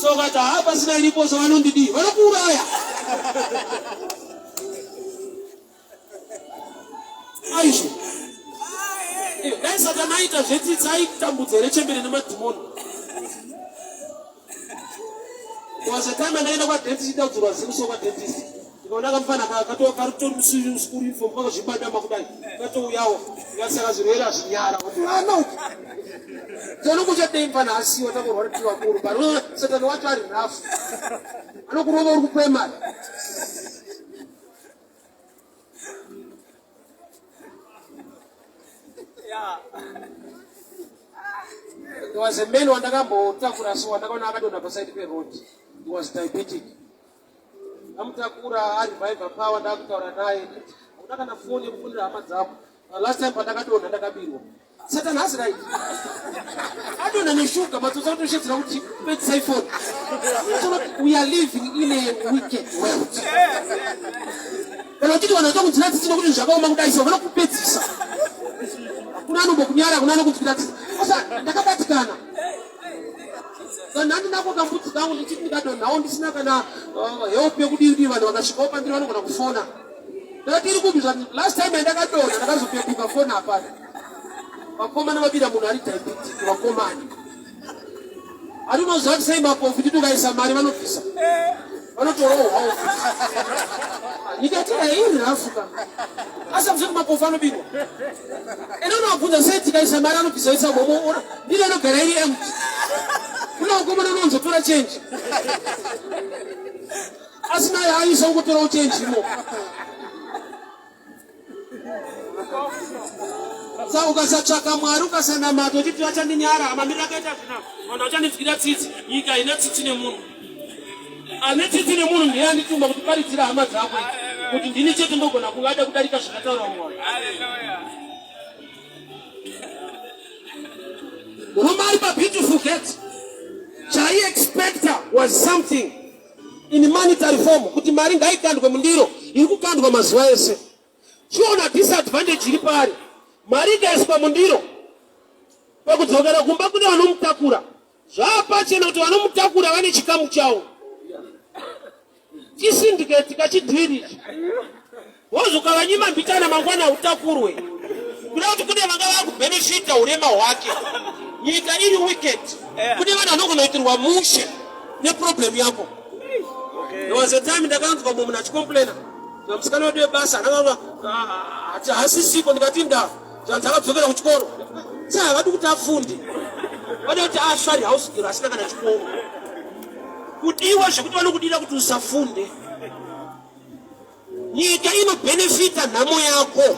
So ukati haa pasina iripo so vanondidii, vanokuuraya. Aizvo dai Satani aita zvetsitsi aitambudza here chembere nemadhimoni? There was a time andaenda kwadentist ndaudzirwa zino so kwadentist ndikaona kamufana karitori muschool uniform kakazvibadama kudai katouyawo ndikati saka zvirwere hazvinyara kuti vana uku tinokuchadei mufana asiwa takurwara tiri vakuru but Satani wacho ari rafu anokurova uri kuprimary. There was a man wandakambotakura so wandakaona akadonha paside peroad. He was diabetic. Ndamutakura arivive power ndakutaura naye nditi hauna kana foni yekufonera hama dzako. Last time pandakadonha ndakabirwa. Satan has right. Adonha neshuga matsotsi akutoshedzera kuti pedzisai foni. So we are living in a wicked world. Kana uchiti vanhu vachakunzwira tsitsi nokuti zvakaoma kudai so vanokupedzisa. Hakuna anombokunyara, hakuna anokunzwira tsitsi. Sasa ndakabatikana. Kana ndinako kambudzi kangu ndichiti ndikadonhawo ndisina kana help yekudii dii, vanhu vakasvikawo pandiri vanogona kufona. Ndakati iri kupi zvati last time yandakadonha ndakazopepuka foni hapana. Vakomana vabira munhu ari diabetic vakomana. Ari unoziva kuti sei mapofu titi ukaisa mari vanobvisa. Vanotorohwawo. Nyika yatiri iri rafuka. Asi hamuzoti mapofu anobirwa. Ende unovabvunza sei tikaisa mari anobvisa oisa momo ndiro inogara iri empty. Kuna vakomana unowanzotora change. Asina yaaisa ungotorawo change imomo. Saka ukasatsvaka Mwari ukasanamata uchiti vachandinyara mamiriro akaita zvina vanhu vachandinzwira tsitsi, nyika haina tsitsi nemunhu. Ane tsitsi nemunhu ndiye andituma kuti paridzira hama dzako kuti ndini chete ndogona kuvada kudarika zvakataura Mwari. Murume ari paBeautiful Gate chaiexpecta was something in monetary form kuti mari ngaikandwe mundiro iri kukandwa mazuva ese. Chiona disadvantage iri paari, mari ikaiswa mundiro. Pakudzokera kumba kune vanomutakura. Zvapachena kuti vanomutakura vane chikamu chavo. Chisyndicate kachidhiri ichi. Wozokavanyima mbichana mangwana utakurwe. Kuda kuti kune vanga vakubenefita urema hwake. Nyika iri wicked. Kune vanhu vanogona kuitirwa mushe neproblem yako. There was a time ndakanzwa mumwe munhu achicomplaina. Musikana wedu webasa akanga hasisiko ndikati nda ndakadzokera kuchikoro. Saka havadi kuti afunde. Vada kuti asare house girl asina kana chikoro. Kudiwa zvekuti vanokudira kuti usafunde. Nyika inobhenefita nhamo yako.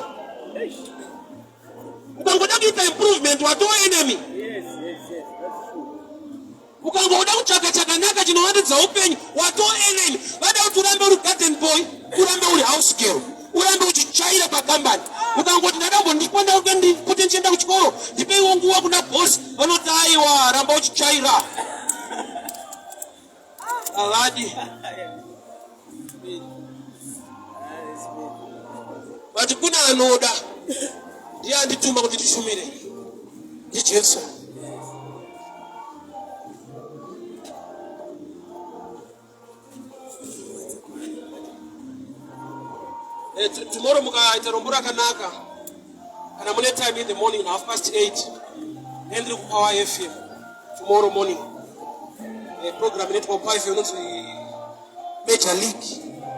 Ukangoda kuita improvement watova enemy. Ukangoda kutsvaka chakanaka chinovandudza upenyu watova enemy. Vada kuti urambe uri garden boy, urambe uri house girl, urambe uchitsvaira pakambani. Ukangoti ndadambondiponda kuti ndichienda kuchikoro, ndipeiwo nguva kuna boss, vanoti aiwa, ramba uchitsvaira. Havadi. But kuna anoda ndiye andituma kuti tishumire ndiJesu. Eh, tomorrow mukaita rombo rakanaka kana mune time in the morning 8:30 ndiri kuPower FM tomorrow morning. Program inoitwa kuPower FM inonzi Major League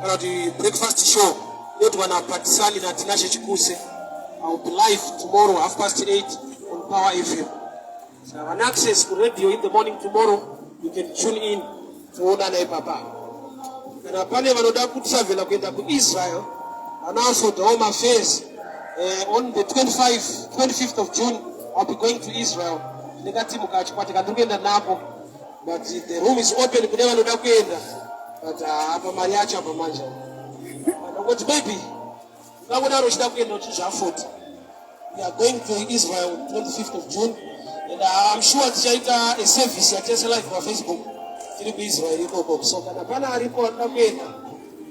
kana kuti breakfast show inoitwa naPatisani naTinashe Chikuse. I will be live tomorrow 8:30 on Power FM. So have access to radio in the morning tomorrow. You can tune in toonana ipapa. Kana pane vanoda kutravela kuenda kuIsrael vanoafodawo mafares. On the 25th of June I'll be going to Israel. Ndikati mukachikwata kandiri kuenda nako, but the room is open kune vanoda kuenda, but apa mari yacho apa manje vanongoti maybe ungangodaro uchida kuenda uchizviafota. We are going to Israel on 25th of June and I'm sure tichaita a service yatese live paFacebook tiri kuIsrael ikoko. So kana pana aripo anoda kuenda,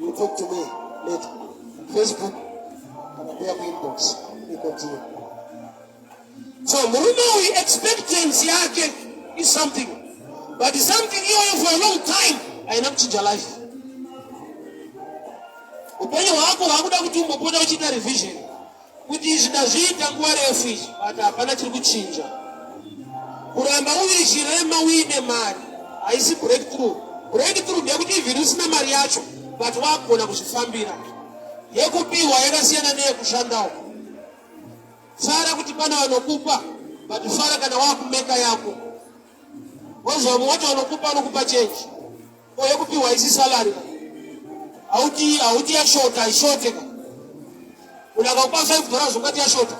you talk to me later Facebook kana kuya kuinbox. We continue. So murume uyu expectancy yake is something, but something iyoyo for a long time haina kuchinja life. Upenyu hwako hwakuda kuti umbopota uchiita revision kuti izvi ndazviita nguva refu izvi, but hapana chiri kuchinja. Kuramba uri chirema uine mari haisi breakthrough. Breakthrough ndeyekuti even usina mari yacho but wagona kuzvifambira. Yekupiwa yakasiyana neyekushandawo. Fara kuti pane vanokupa, but fara kana wakumeka yako. Wazwa vamwe wacho vanokupa, vanokupa change. Ko yekupiwa isi salary. Hauti yashota, haishote ka. Munhu akakupa $5 ungati yashota.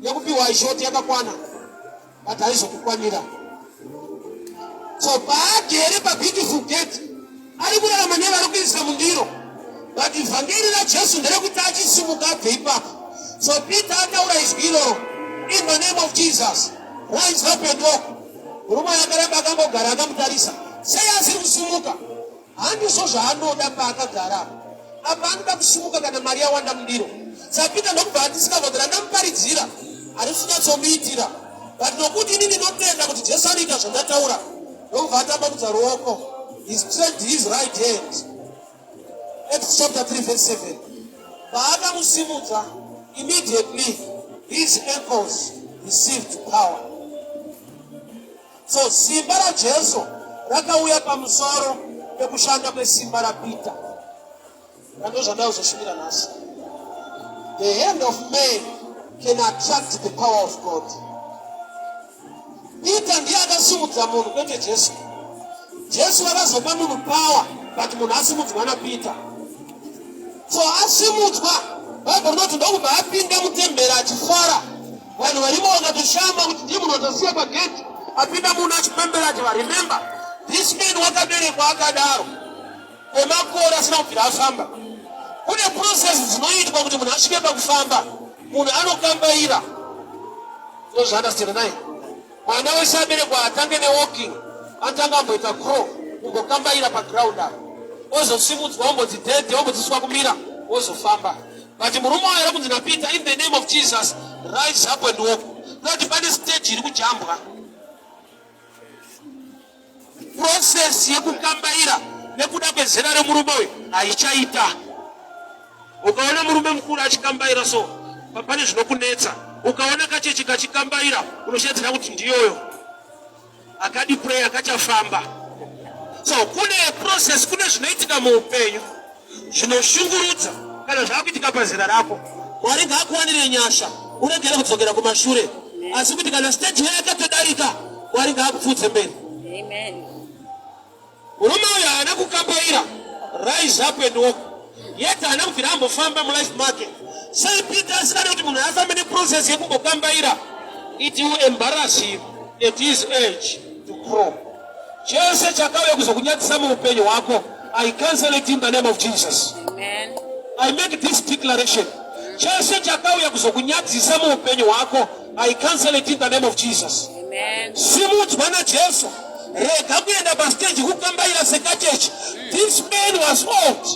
Yekupiwa haishoti, yakakwana. But haizokukwanira. So paagere paBeautiful Gate ari kurarama nevari kuisa mundiro, but vhangeri raJesu nderekuti achisimuka abve ipapo. So Peter ataura izwi iroro, in the name of Jesus, rise up and walk. Murume akaramba akangogara akamutarisa, sei asiri kusimuka? Handizvo zvaanoda paakagara apa, anoda kusimuka kana mari yawanda mundiro. SaPeter ndokubva adiscover kuti randamuparidzira harisi kunyatsomuitira, but nokuti ini ndinotenda kuti Jesu anoita zvandataura, ndokubva atambanudza ruoko. He stretched his right hand. Acts chapter 3 verse 7. Paakamusimudza, immediately his ankles received power. So simba raJesu rakauya pamusoro pekushanda kwesimba raPeter. Ndozvandakuzoshumira nhasi. The hand of man can attract the power of God. Peter ndiye akasimudza munhu, kwete Jesu. Jesu vakazopa munhu power, but munhu asimudzwa naPeter. So asimudzwa, Bible rinoti ndokubva apinda mutemberi achifara. Vanhu varimo vakatoshama kuti ndiye munhu watasiya pagate, apinda munhu achipembera ati, remember this man wakaberekwa akadaro kwemakore asina kubvira afamba. Kune process dzinoitwa kuti munhu asvike pakufamba. Munhu anokambaira. Ndozvaandastira naye. Mwana wese aberekwa atange newalking, atanga amboita crawl, kumbokambaira paground apa, ozosimudzwa, ombodzi dhedhe, ombodzidziswa kumira, ozofamba. But murume wayo kunzi naPeter, in the name of Jesus, rise up and walk. Kuti pane stage iri kujambwa. Process yekukambaira nekuda kwezera remurume uyu haichaita. Ukaona murume mukuru achikambaira so pane zvinokunetsa. Ukaona kacheche kachikambaira unoshedzera kuti ndiyoyo. Akadi prayer kachafamba. So kune process, kune zvinoitika muupenyu zvinoshungurudza kana zvakuitika pazera rako. Mwari ngaakuwanire nyasha uregere kudzokera kumashure, asi kuti kana stage yayo yakatodarika, Mwari ngaakupfuudze mberi. Amen. Murume uyu haana kukambaira, rise up and walk. Yet haana kubvira ambofamba mulife make. Sei Peter asingade kuti munhu afambe neprocess yekumbokambaira? It will embarrass him at his age to crawl. Chese chakauya kuzokunyadzisa muupenyu hwako, I cancel it in the name of Jesus. Amen. I make this declaration. Chese chakauya kuzokunyadzisa muupenyu hwako, I cancel it in the name of Jesus. Amen. Simudzwa naJesu. Rega kuenda pastage kukambaira sekachechi. This man was old.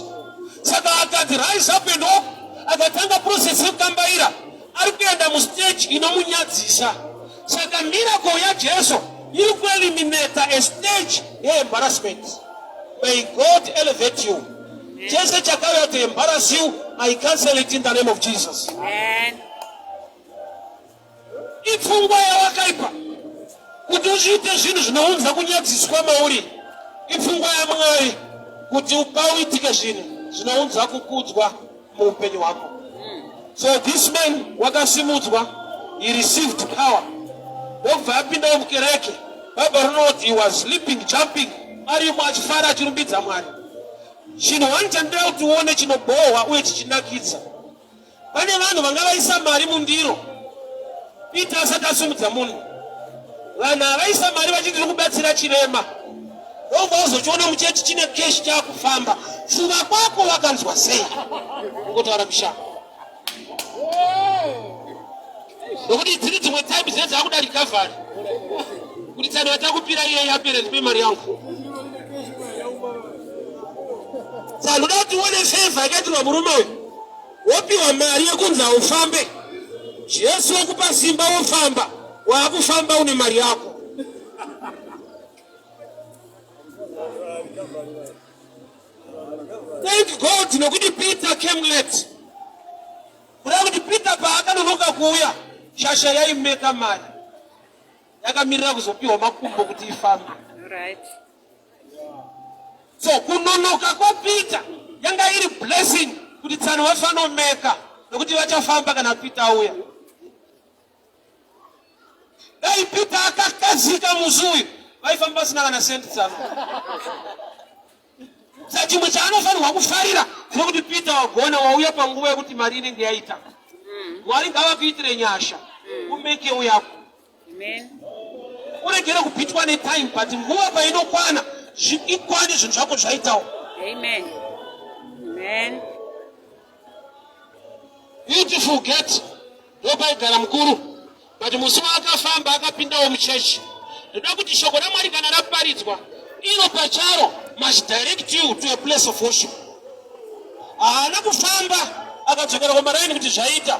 Saka akati rise up and walk. Akatanga process yekukambaira. Ari kuenda mustage inomunyadzisa. Saka miracle yaJesu iri kueliminata a stage yeembarrassment. May God elevate you. Chese chakauya to embarrass you, I cancel it in the name of Jesus. Amen. Ipfungwa yawakaipa kuti uzviite zvinhu zvinounza kunyadziswa mauri. Ipfungwa yaMwari kuti pauitike zvinhu zvinounza kukudzwa muupenyu hwako. So this man wakasimudzwa, he received power. Ndokubva apindawo mukereke. Bhaibheri rinoti he was sleeping, jumping, arimo achifara achirumbidza Mwari. Chinhu one chandinoda kuti uone chinobhohwa uye chichinakidza. Pane vanhu vanga vaisa mari mundiro Peter asati asumudza munhu. Vanhu havaisa mari vachiti tiri kubatsira chirema. Ndobva uzochiona muchechi chine cash chakufamba. Funga kwako wakanzwa sei? Ungotaura mishaka. Nokuti dziri dzimwe type dzinenge dzakuda recovery. Kuti tsano yatakupira iye yapera ndipe mari yangu. Saka ndoda kuti uone favor yakaitirwa murume uyu. Wopiwa mari yekunzi haufambe. Jesu wokupa simba wofamba. Waakufamba une mari yako. Thank God nokuti Peter came late. Kuda kuti Peter paakanonoka kuuya, shasha yaimeka mari. Yakamirira kuzopiwa makumbo kuti ifambe. Right. So kunonoka kwaPeter yanga iri blessing kuti tsano vafanomeka nokuti vachafamba kana Peter auya. Dai Peter akakazika musi uyu vaifamba vasina kana sendi tsano. Sa chimwe chaanofanirwa kufarira ndechekuti Peter wagona wauya panguva yekuti mari inenge yaita. Mwari ngavakuitire nyasha umeke uyako. Amen. Uregere kupitwa netime but nguva painokwana ikwane zvinhu zvako zvaitawo. Amen. Amen. Beautiful gate ndopaigara mukuru but musi waakafamba akapindawo muchechi. Ndoda kuti shoko raMwari kana raparidzwa iro pacharo must direct you to a place of worship. Haana kufamba akadzokera kumaraini kuti zvaita.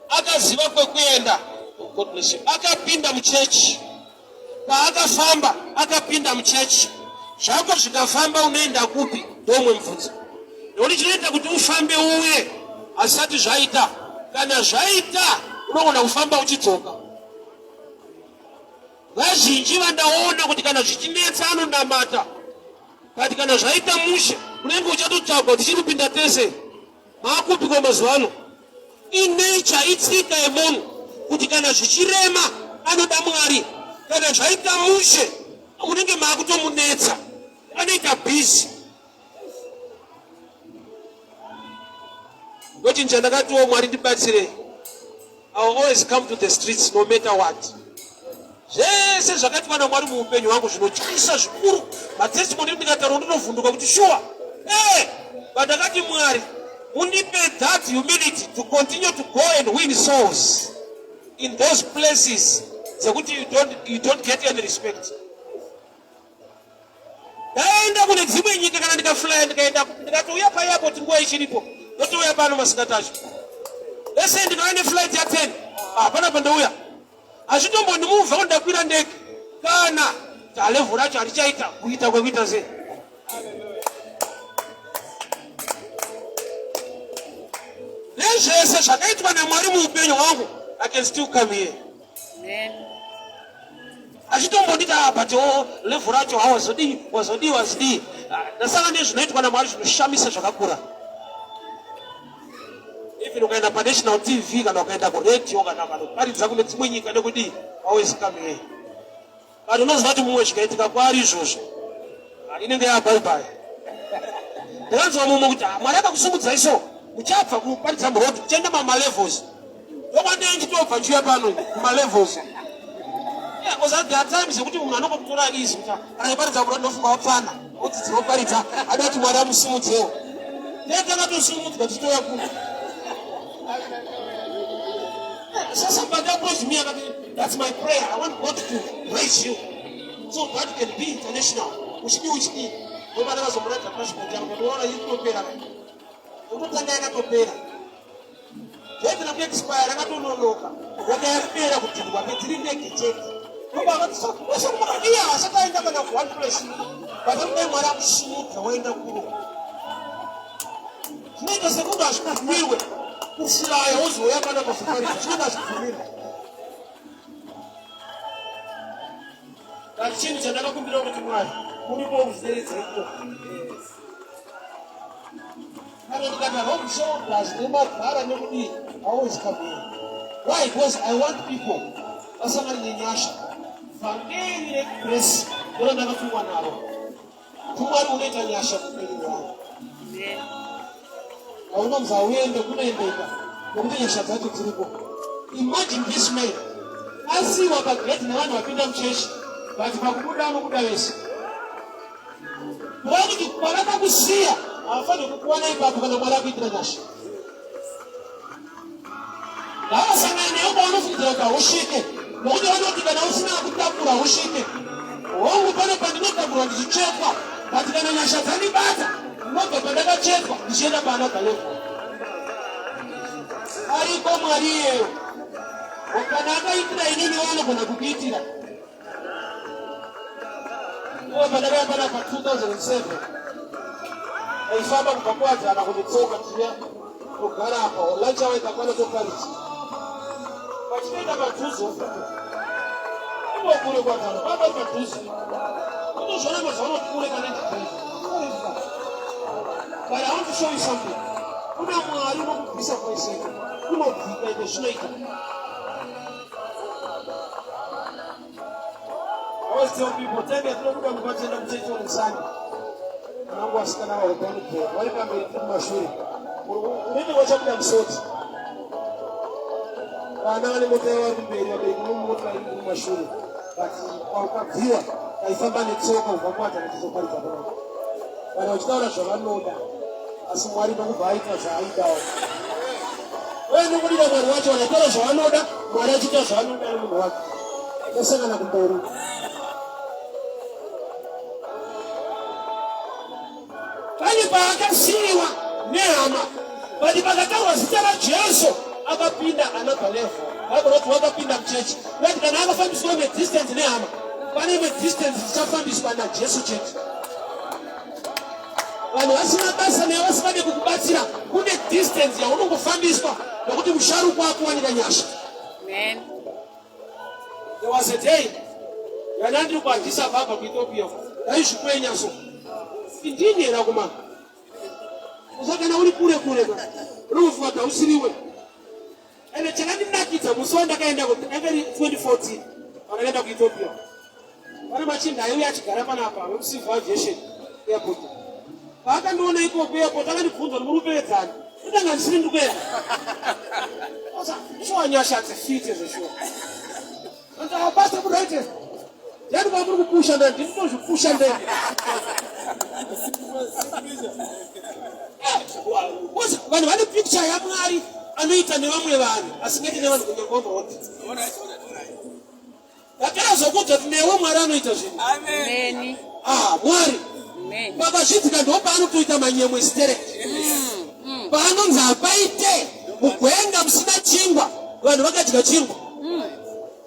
Akaziva kwekuenda. God bless you. Akapinda muchechi. Paakafamba akapinda muchechi. Zvako zvikafamba unoenda kupi? Ndomwe mubvunzo. Nekuti chinoita kuti ufambe uye hazvisati zvaita. Kana zvaita unogona kufamba uchidzoka. Vazhinji vandaona kuti kana zvichinetsa anonamata, but kana zvaita mushe unenge uchatotsvagwa tichiri kupinda tese. Maakupiko mazuva ano? Inature, itsika yemunhu kuti kana zvichirema anoda Mwari, kana zvaita mushe unenge maakutomunetsa, anoita busy. Ndochinhu chandakatiwo Mwari ndibatsirei. I will always come to the streets no matter what. Zvese zvakaitwa naMwari muupenyu hwangu zvinotyisa zvikuru. Matestimony ndikataura ndinovhunduka kuti sure. Eh, but ndakati Mwari mundipe that humility to continue to go and win souls in those places dzekuti you don't get any respect. Ndaenda kune dzimwe nyika kana ndikaflya ndikaenda ndikatouya paairport nguva ichiripo ndotouya pano masikati acho. Lese ndikauya neflight ya 10 hapana pandouya. Hazvitombondimuvha kuti ndakwira ndege kana talevhu racho harichaita kuita kwekuita sei. Nezvese zvakaitwa naMwari muupenyu hwangu, I can still come here. Amen. Achitombonditi ah, but oh, level racho ha wazodii wazodii wazodii. Ah, ndasanga nezvinoitwa naMwari zvinoshamisa zvakakura. Even ukaenda panational TV kana ukaenda kuradio kana ukanoparidza kune dzimwe nyika nekudii, always come here. But unoziva kuti mumwe zvikaitika kwaari izvozvo inenge yabye bye. Ndakanzwa mumwe kuti ah, Mwari akakusimudzai so muchabva kuparidza muroad muchienda mamalevels ndokwandee ndichitobva ndichiuya pano kumalevels. Yeah, because there are times yekuti munhu anongokutora easy kuti kana iparidza muroad ndofunga wapfana wodzidzira kuparidza ada kuti Mwari amusimudzewo. Ndiye takatosimudzwa tichitouya kuno. So somebody approached me akati that's my prayer. I want God to raise you so that you can be international. Uchidii uchidii. Ndobana vazomuratidza passport yangu kuti unoona iri kutopera. Kutotanga yakatopera. Date rekuexpire rakatononoka. Yanga yapera kudhindwa pedziri ndege chete. Ndoba vakati so wese kumaka iye asati aenda kana ku one place. But dai Mwari akusimudza waenda kuro. Zvinoita sekunge hazvibvumirwe kufuraya wozouya pana pasafarika. Zvinenge hazvibvumirwe. But chinhu chandakakumbira kuti Mwari muripo kuzvideredza ikoko. Kana ndikati wrong shoulders nemagara nekudii, I always come here. Why? Because I want people vasangane nenyasha. Vhangeri regrace ndiro ndakatumwa naro. Mwari unoita nyasha kuupenyu hwangu. Amen. Haunonzi hauende kunoendeka nekuti nyasha dzacho dziriko. Imagine this man asiiwa pagate nevanhu vapinda muchechi but pakubuda anobuda vese. Kuti pavakakusiya havafaniri kukuwana ipapo kana Mwari akuitira nyasha. Ngavasangane newe paunofungidzira kuti hausvike nokuti vanoti kana usina kutakura hausvike. Hongu pane pandinotakurwa ndichitsvetwa but kana nyasha dzandibata ndinobva pandakatsvetwa ndichienda paanother level. Ariko Mwari iyeyo kana akaitira inini vanogona kukuitira. Iwe pandakauya panapa 2007 taifamba kubva kuwadzana kunetsoka tiya kugara apa lunch hour ikakwana toparidza pachinoenda padhuze ivo kure kuwadzana pamba padhuze kutozviona mazuva ano kure kana ndikure. But I want to show you something. Kuna Mwari unokubvisa kwese unobvika ende zvinoita. I always tell people, time yatinobuda mumba tienda kuchechi on Sunday. Vanangu vasikana vahope vanobveka vari pamberi tiri kumashure. Unenge wachabuda musodzi. Vana vane mota yavo vari kumberi, vabereki vemota iri kumashure. But paukabviwa taifamba netsoka kubva kuwadzana tizoparidza panapa. Vanhu vachitaura zvavanoda asi Mwari ndokubva aita zvaaidawo. Uye nokudira Mwari wacho vakaitaura zvavanoda, Mwari achiita zvaanoda nemunhu wake. Tosangana kumberi. Pane paakasiyiwa nehama, but pakataurwa zita raJesu akapinda another level. Bible roti wakapinda muchechi. Kuti kana akafambiswa imwe distance nehama, pane imwe distance ichafambiswa naJesu chete. Vanhu vasina basa newe vasingade kukubatsira, kune distance yaunongofambiswa nokuti musharukwa akuwanira nyasha. Amen. There was a day yandandiri kuAddis Ababa kuEthiopia, ndaizvikwenya so ndini here akomana usakana uri kure kure ka unofunga kuti hausiriwe. Ende chakandinakidza musi wandakaenda yanga iri 2014 pandakaenda kuEthiopia, pane machinda aiuya achigara panapa vekucivil aviation airport. Paakandiona ikoko airport akandibvunza kuti muri kupevedzani, ndanga ndisiri ndiri kuenda. Shuwa nyasha dzifite zveshuwa. Pastor muri right. Yani kwamuri kupusha ndani, ndinotozvipusha ndege. Vanhu vane picture yaMwari anoita nevamwe vanhu asingaiti nevanhu kunge kwamuroti. Ndapera zvokuudza kuti newe Mwari anoita zvinhu. Amen. Ah, Mwari. Amen. Pakazviitika ndo paanotoita manyemwe stereki. Paanonzi hapaite mugwenga musina chingwa, vanhu vakadya chingwa.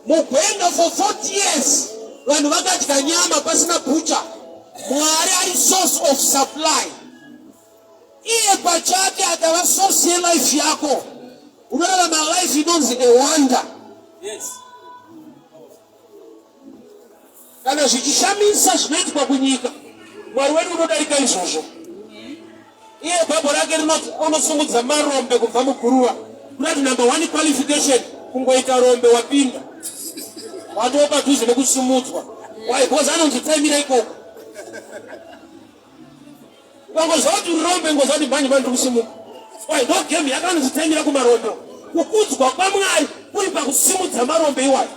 Mugwenga for 40 years vanhu vakadya nyama pasina butcher. Mwari ari source of supply. Iye pachake akava source yelife yako. Unorarama life inonzi a wonder. Yes. Kana zvichishamisa zvinoitwa kunyika, Mwari wedu unodarika izvozvo. Iye bhabho rake rinoti unosungudza marombe kubva muguruva. Kurati number one qualification kungoita rombe wapinda. Watova padhuze nekusumudzwa. Why? Because anonzotsaimira ikoko. Ukangoziva kuti uri rombe ngoziva kuti mhanje manje kusimuka. Why? Ndo game yakanozotsaimira kumarombe. Kukudzwa kwaMwari kuri pakusimudza marombe iwayo.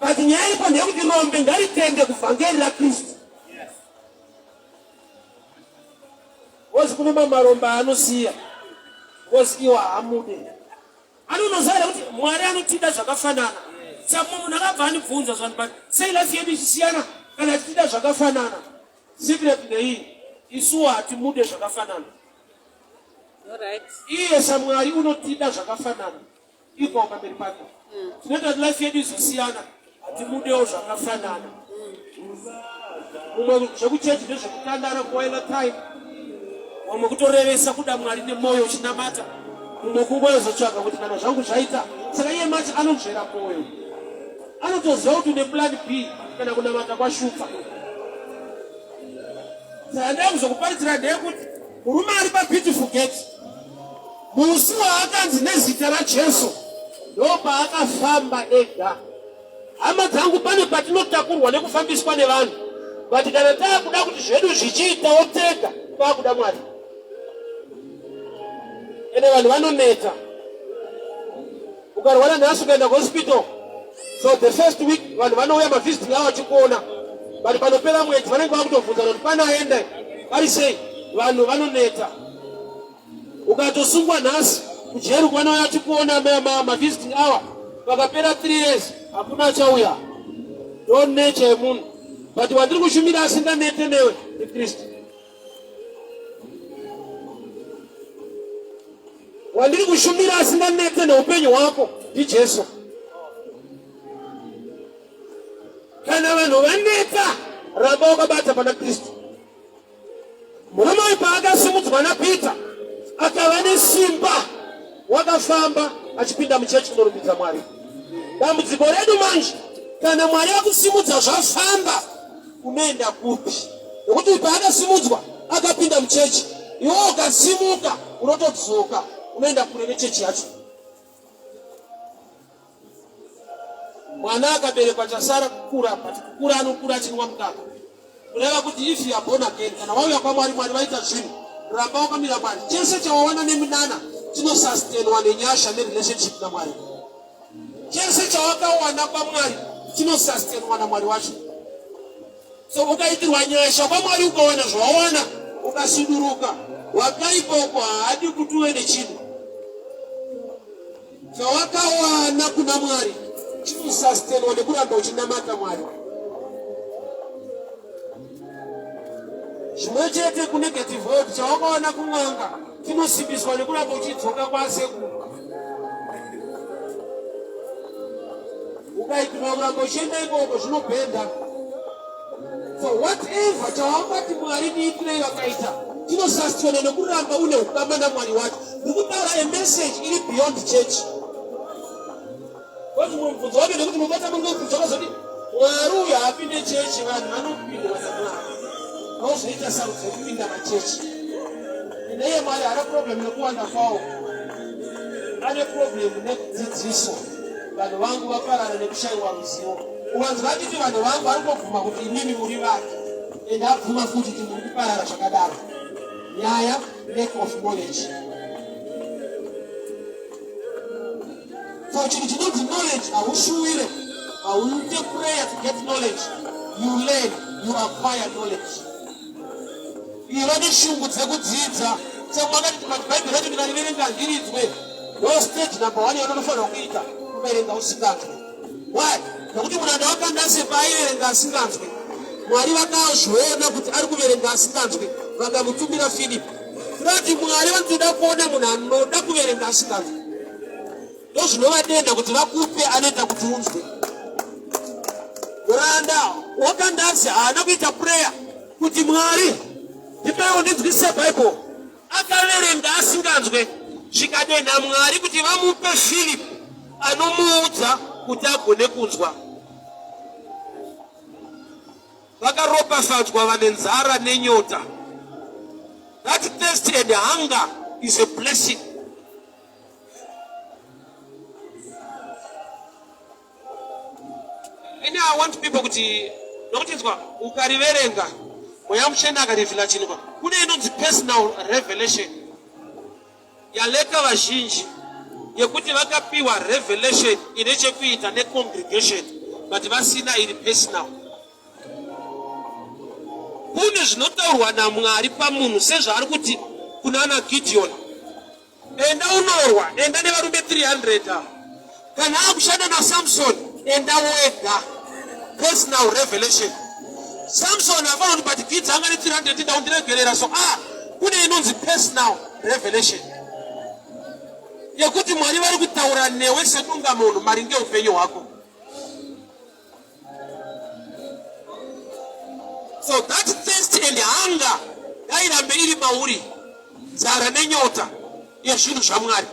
But nyaya iripo ndeyekuti rombe ngaritende kuvhangeri raKristu. Because kune mamarombe aanosiya because iwo haamude. Anonoziva here kuti Mwari anotida zvakafanana? Saka mumwe munhu akabva andibvunza zvanhu but sei life yedu ichisiyana kana tichida zvakafanana? Secret ndeiyi, isuwo hatimude zvakafanana. Alright. Iye saMwari unotida zvakafanana. Equal pamberi pake. Tinoita kuti life yedu izosiyana, hatimudewo zvakafanana. Mumwe zvekuchechi ndezvekutandara kuwaila time, mumwe kutorevesa kuda Mwari nemwoyo uchinamata, mumwe kungoyozotsvaga kuti kana zvangu zvaita. Saka iye mati anonzvera mwoyo, anotoziva kuti une plan B kana kunamata kwashupa. Saka ndaya kuzokuparidzira ndeyekuti murume ari paBeautiful Gate musi waakanzi nezita raJesu ndopaakafamba ega. Hama dzangu, pane patinotakurwa nekufambiswa nevanhu, but kana taakuda kuti zvedu zvichiitawo tega, paakuda Mwari. Ende vanhu vanoneta. Ukarwara nhasi ukaenda kuhospital, so the first week vanhu vanouya mavisiting avo vachikuona, but panopera mwedzi vanenge vakutobvunzana kuti pane aenda pari sei. Vanhu vanoneta. Ukatosungwa nhasi kujeri vanouya vachikuona mavisiting hour, pakapera 3 years hakuna achauya. Ndo nature yemunhu, but wandiri kushumira asinganete newe ndiKristu. Wandiri kushumira asinganete neupenyu hwako ndiJesu. Kana vanhu vaneta, ramba wakabata pana Kristu. Murume uyu paakasimudzwa naPita akava nesimba, wakafamba achipinda muchechi kunorumbidza Mwari. Dambudziko redu manje, kana Mwari akusimudza zvafamba, unoenda kupi? Nekuti uyu paakasimudzwa akapinda muchechi, iwe ukasimuka unotodzoka unoenda kure nechechi yacho. Mwana akaberekwa chasara kukura, but kukura anokura achinwa mukaka. Kureva kuti if you are born again, kana wauya kwaMwari, Mwari vaita zvinhu, ramba wakamira Mwari. Chese chawawana neminana chinosustainwa nenyasha nerelationship naMwari. Chese chawakawana kwaMwari chinosustainwa naMwari wacho. So ukaitirwa nyasha kwaMwari ukawana zvawawana ukasuduruka, wakaipa uko haadi kuti uve nechinhu. Chawakawana kuna Mwari chinosustainwa nekuramba uchinamata Mwari. Zvimwe chete kunegative world, chawakawana kun'anga chinosimbiswa nekuramba uchidzoka kwasekuru. Ukaitirwa kuramba uchienda ikoko zvinobhenda. So whatever chawangati Mwari ndiitirei vakaita chinosustainwa nekuramba une ukama naMwari wacho. Ndikutaura a message iri beyond church. Because mubvunzo wake ndekuti mubata mungobvunza vakazoti Mwari uyu haapinde chechi, vanhu vanopindwa naMwari. Vozoita sarudzo yekupinda machechi. Neye Mwari haana problem nekuwanda kwawo, ane problem nekudzidziso. Vanhu vangu vaparara nekushayiwa ruzivo. Ukanzwa achiti vanhu vangu, ari kutobvuma kuti imimi muri vake, ende abvuma futi kuti muri kuparara zvakadaro. Nyaya lack of knowledge. So chinhu chinonzi knowledge haushuwire, hauite prayer to get knowledge. You learn, you acquire knowledge. Iva neshungu dzekudzidza. Semakati Bhaibheri racho ndikariverenga handirinzwe. Ndo stage number 1 yaunofanira kuita, kuverenga usinganzwe. Why? Nekuti muranda waKandase paaiverenga asinganzwe, Mwari vakazviona kuti ari kuverenga asinganzwe, vakamutumira Filipi. Kurati Mwari vanotoda kuona munhu anoda kuverenga asinganzwe. Ndozvinovadenda kuti vakupe anoita kuti unzwe. Muranda wakandazi haana kuita prayer kuti Mwari ndipeiwo ndinzwisise Bible. Akaverenga asinganzwe zvikadenha Mwari kuti vamupe Philip anomuudza kuti agone kunzwa. Vakaropafadzwa vane nzara nenyota. That thirst and hunger is a blessing. Ini I want people kuti nokuti nzwa ukariverenga mweya mutsvene akarivhila chinhu kune inonzi personal revelation yaleka vazhinji yekuti vakapiwa revelation ine chekuita necongregation but vasina iri personal. Kune zvinotaurwa naMwari pamunhu sezvaari kuti kuna ana Gideon, enda unorwa, enda nevarume 300 ava. Kana akushanda naSamson, enda wega. Personal revelation. Samson afanira kuti but Gideon anga ne 300 enda undiregerera so ah kune inonzi personal revelation yekuti Mwari vari kutaura newe sedungamunhu maringe upenyu hwako. So that thirst and hunger ngairambe iri mauri, nzara nenyota yezvinhu zvaMwari.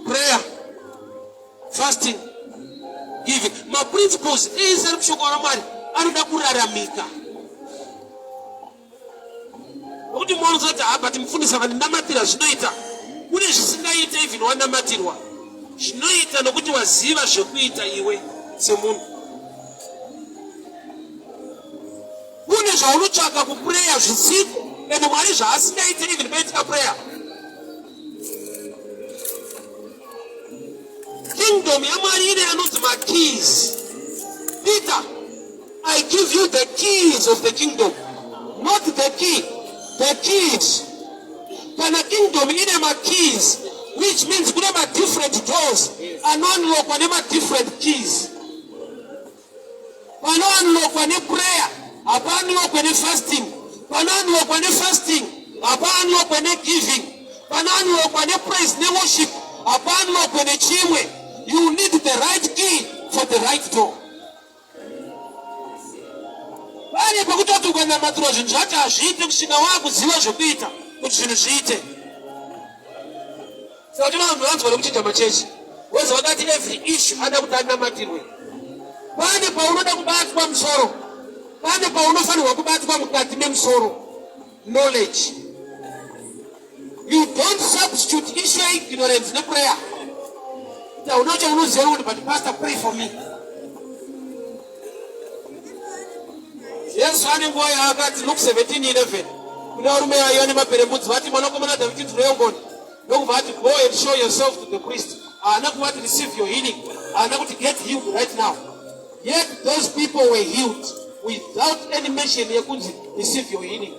Prayer, fasting, giving, maprinciples ese ari kushoko raMwari anoda kuraramika. Nokuti munoziva kuti ah, but mufundisi akandinamatira zvinoita. Kune zvisingaite even wanamatirwa. Zvinoita nokuti waziva zvekuita iwe semunhu. Kune zvaunotsvaka kuprayer zvisiko and Mwari zvaasingaite even paitika prayer. Kingdom yaMwari ine anonzi makeys. Peter, I give you the keys of the kingdom. Not the key, the keys. Kana kingdom ine makeys, which means kune madifferent doors anounlockwa nemadifferent keys. Panounlockwa neprayer, hapaunlockwe nefasting. Panounlockwa nefasting, hapaunlockwe negiving. Panounlockwa nepraise neworship, hapaunlockwe nechimwe. You need the right key for the right door. Pane pekutoti ukanamatirwa zvinhu zvacho hazviite kusvika wakuziva zvekuita kuti zvinhu zviite. Saka tinoona vanhu vanzwa nekuchinja machechi wezi vakati every issue ada kuti anamatirwe. Pane paunoda kubatwa musoro, pane paunofanirwa kubatwa mukati memusoro. Knowledge. You don't substitute issue yeignorance neprayer. Kuti hauna chaunoziva kuti but pastor pray for me. Jesu ane nguva yaakati Luke 17:11 kune varume vaiva nemaperembudzi vati mwanakomana Dhavhidhi tinzwirei ngoni ndokubva ati go and show yourself to the priest. Haana kuvati receive your healing, haana kuti get healed right now. Yet those people were healed without any mention yekunzi receive your healing.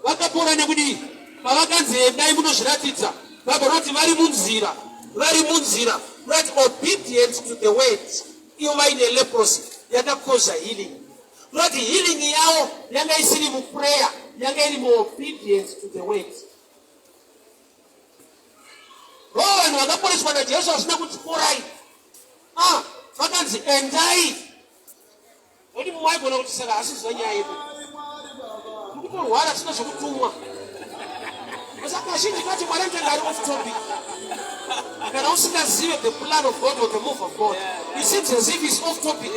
Vakapora nekudii? Pavakanzi endai munozviratidza, Bible rinoti vari munzira, vari munzira, right obedience to the word. Ivo vaine leprosy yakakoza healing. Right healing yavo yanga isiri muprayer, yanga iri muobedience to the word. Ro vanhu vakaporeswa naJesu vasina kuti porai. Ah, vakanzi endai. Nokuti mumwe aigona kuti saka hasi ziva nyaya yedu. Tikutorwara tisina zvekutumwa. Saka kazhinji kacho Mwari anotanga ari off topic. Kana usingazive the plan of God or the move of God, it seems as if it's off topic.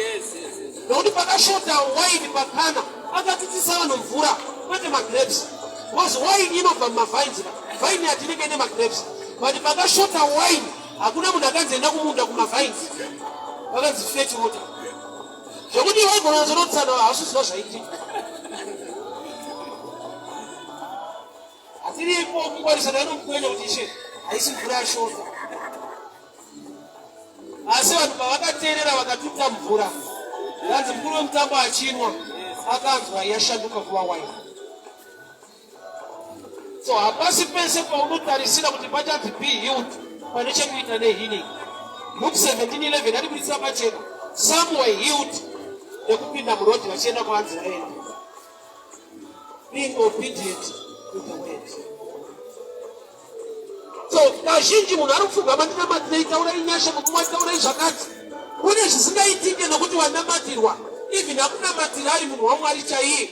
Nokuti pakashota waini pakana akatutisa vanhu mvura kwete magrapes. Because waini inobva mumavines. Vine yatinenge ine magrapes. But pakashota waini hakuna munhu akanzi enda kumunda kumavines. Vakanzi fetch water. Zvekuti waigona kuzonotsana hausiziva zvaitika. Hatiripo kungwarisana anomukwenya kuti ishe haisi mvura yashota. Asi vanhu pavakateerera vakatuta mvura, vanzi mukuru wemutambo achinwa akanzwa yashanduka kuva waini. So hapasi pese paunotarisira kuti pachanzi be healed pane chekuita nehealing. Luke 17:11 yatibuditsira pachena. Some were healed nekupinda muroad vachienda kwaanzi vaende. Being obedient to the word. So kazhinji munhu ari kupfugama ndinamatirei, taurai nyasha, mutumwa taurai zvakati. Kune zvisingaitike nokuti wanamatirwa, even akunamatira ari munhu waMwari chaiye.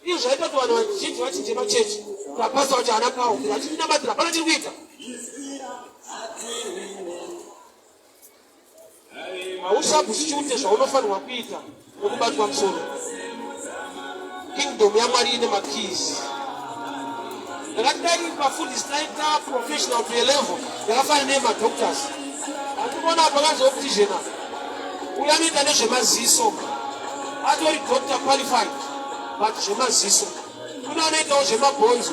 Izvi zvaita kuti vanhu vazhinji vachinje machechi. Tapasa vacho haana kawo, vachindinamatira hapana chiri kuita. Hausubstitute zvaunofanirwa kuita nekubatwa musoro. Kingdom yaMwari ine makeys. Ndakati dai vafundisi taita professional to a level yakafanana neyemadoctors. Handikuona apa kanzi optician apa. Uyu anoita nezvemaziso. Atori doctor qualified but zvemaziso. Kune anoitawo zvemabhonzo,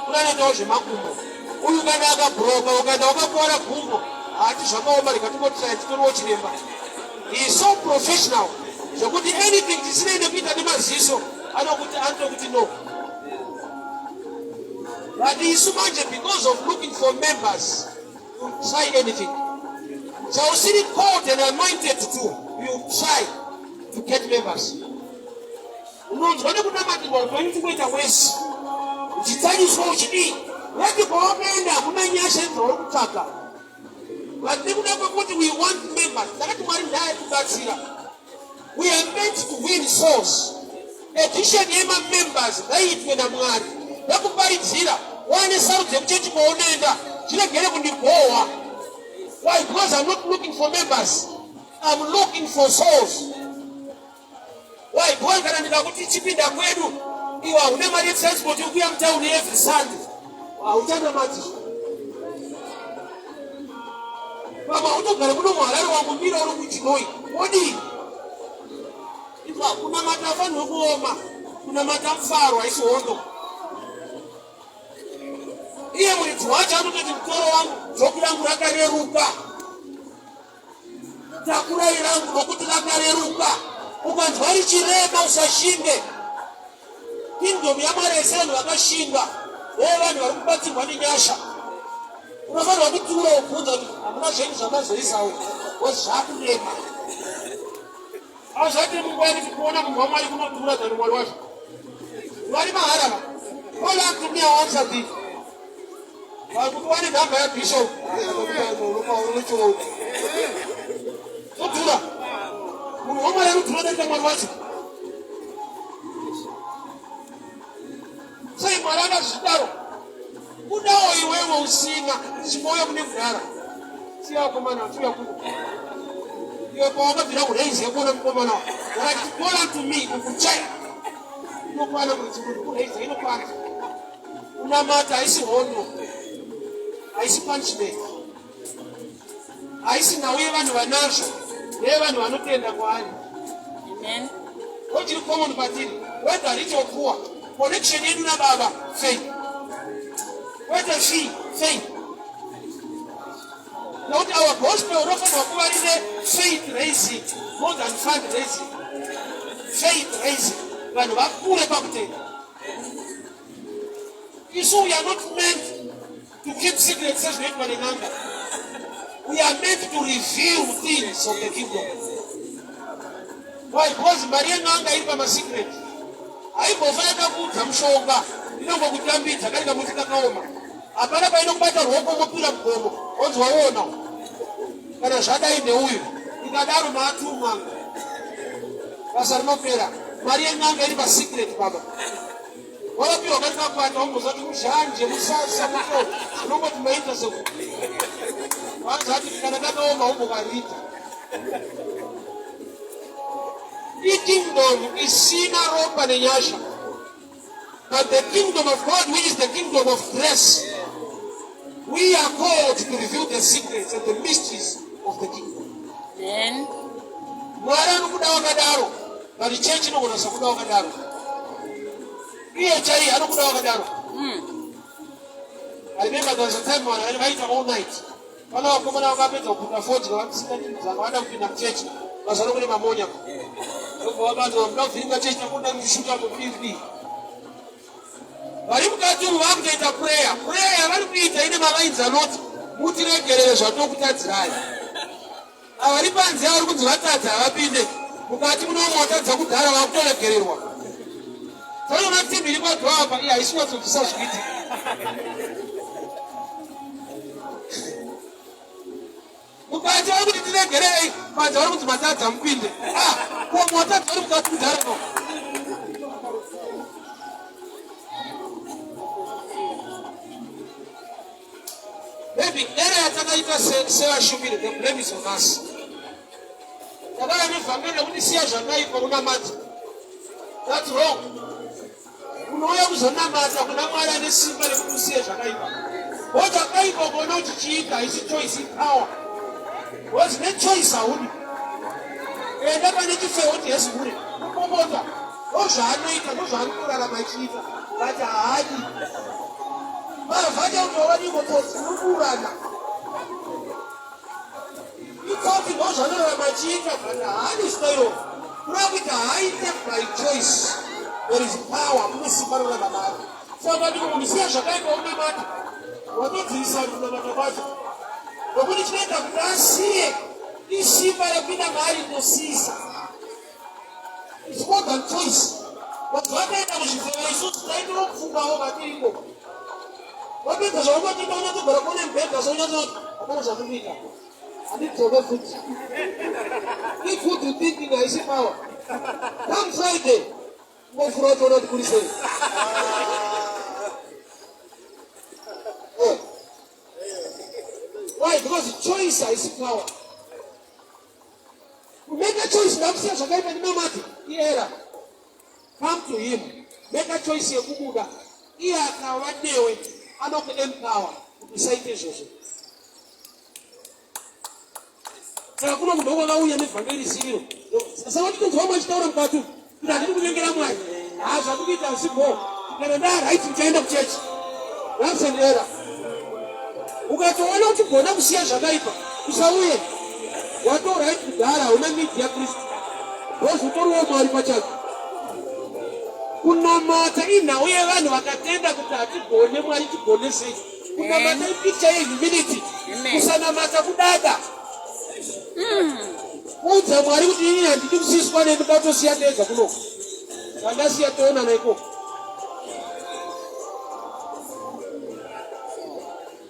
kune anoitawo zvemakumbo. Uyu kana akabroka ukaenda wakakuwara gumbo, haati zvakaoma rega tingotiraya titoriwo chiremba. He is so professional zvekuti anything chisinei nekuita nemaziso anokuti anotokuti no. But isu manje because of looking for members you try anything. Chausiri called and anointed to, you try to get members. Unonzwa nekunamatirwa upenyu uchingoita wesi uchitsanyiswa uchidii weti kwawakaenda hakuna nyasha idzauri kutsvaga but nekuda kwekuti we want members takati Mwari ndaayekubatsira. We are meant to win souls. Edition yemamembers ngaiitwe naMwari ndakuparidzira waane sarudzo yekuchechi kwaunoenda chiregere kundibhohwa. Why? Because I'm not looking for members, I'm looking for souls. Why? Because kana ndikakuti chipinda kwedu iwe hauna mari yetransport yokuya mutauni every Sunday, hauchanamati. Baba utogara kuno muHarare wangu mira uri kuChinhoyi wodii? Inzwa, kunamata afanirwe kuoma, kunamata mufaro haisi hondo. Iye muridzi wacho anototi mutoro wangu joki rangu rakareruka. Takurai rangu nokuti rakareruka. Ukanzwa richirema usashinge. Kingdom yaMwari haisi vanhu vakashinga, vo vanhu vari kubatsirwa nenyasha. Unofanirwa kutsiura wobvunza kuti hamuna zvenyu zvamazoisawo zvakurema. Hazvati munguva yekuti kuona munhu waMwari kunodhura than Mwari wacho. Mwari mahara va. Call unto me, I will answer thee. Kuti wane nhamba yabishop. Zvodhura. Munhu waMwari anodhura darika Mwari wacho. Sei Mwari akazvidaro? Kudawo iwewe usina chimouya kune mudhara. Siya vakomana vachiuya kuno. Iwe pawakabvira kuraise yekuona mukomana wakati call unto me ukuchaya. Inokwana kuti kuraise inokwana. Kunamata haisi hondo. Haisi punishment. Haisi nhau yevanhu vanazvo neyevanhu vanotenda kwaari. Amen. Ndochiri common patiri whether rich or poor, connection yedu nababa faith, kwete fee, faith. Nokuti our gospel rofanirwa kuva rine faith raising more than fund raising. Faith raising, vanhu vakure pakutenda. Isu we are not meant to keep secrets sezvinoitwa nen'anga. We are meant to reveal things of the kingdom. Why? Because mari yen'anga iri pamasecret. Haimbofa yakakuudza mushonga, inongokutambidza kari kamuti kakaoma. Hapana painokubata ruoko wopira mugomo wonzi waona kana zvadai neuyu. Ikadaro maatumwa basa rinopera. Mari yen'anga iri pasecret baba. Wakapiwa kari kakwata wambozati muzhanje musasa muto unongoti maita seku wazati kana kakaoma umbokarita. Ikingdom isina ropa nenyasha, but the kingdom of God, which is the kingdom of grace, we are called to reveal the secrets and the mysteries of the kingdom. Amen. Mwari anokuda wakadaro, but chechi inogona sakuda wakadaro. Iye chaiye anokuda wakadaro. I remember there was a time vanhu vaita all night. Vana vakomana vakapedza kuputa fodya vatisina chinhu dzanga vada kupinda muchechi. Mazano kune mamonya. Ndobva vabatwa muda kuvhiringa chechi takuda kushuta kudii kudii. Vari mukati umu vakutoita prayer. Prayer yavari kuita ine malines anoti mutiregerere zvatokutadzirai. Ava vari panze vari kunzi vatadza havapinde mukati munomo watadza kudhara vakutoregererwa. Toona team iri padhoo apa iye haisi kunyatsobvisa zvikuitika. Mukati vari kuti tiregerei, panze vari kunzi matadza mupinde. Ah, ko matadza vari mukati kudhara no. Maybe era yatakaita sevashumiri, the blame is on us. Takauya nevhangeri rekuti siya zvakaipa unamata. That's wrong. Unouya kuzonamata kuna Mwari ane simba rekuti usiye zvakaipa. Wo zvakaipa ukaona uchichiita haisi choice ipower. Because nechoice haudi. Enda pane chifewo kuti hesi hure. Kupopota. Ndozvaanoita, ndozvaanotorarama achiita. But haadi. Mbavha chautoona ndiko tsotsi unoburana. Itsotsi ndozvanorarama achiita but haadi style. Kureva kuti haaite by choice. There is power kune simba roramba mari. Saka ndiko munhu siya zvakaipa unamata. Watodzivisa kunamata kwacho. Nokuti chinoita kuti asiye isimba repinda maari rinosiyisa. It's more than choice. Vanhu vakaenda kuzvifeva isusu taitofungawo vatiriko. Wapedza zvaunotita unotogara kuone mubhedha so unyatsooti hapana zvandikuita. Handidzoke futi. Ifood thinking haisi power. Come Friday, ngofura utoona kuti kuri sei. Eh. Why? Because choice haisi power. Make a choice ndakusiya zvakaipa ndinamate iera. Come to him. Make a choice yekubuda. Iye akava newe anokuempower kuti usaite izvozvo. Saka kuno munhu wakauya nevhangeri isiriro. Saka titonzwa vamwe vachitaura mukati umu kuti handidi kunyengera Mwari. Haa zvandikuita hazvisi bhoo. Kana ndaa right ndichaenda kuchechi. That's an error. Ukatoona uchigona kusiya zvakaipa usauye. Wato right kudhara hauna need yaKristu. Because utoriwo Mwari pachako. Kunamata inhau yevanhu vakatenda kuti hatigone Mwari tigonesei. Kunamata ipicture yehumility. Kusanamata kudada. Kuudza Mwari kuti ini handidi kusiswa nemi ndatosiya ndega kunoko. Zvandasiya toonana ikoko.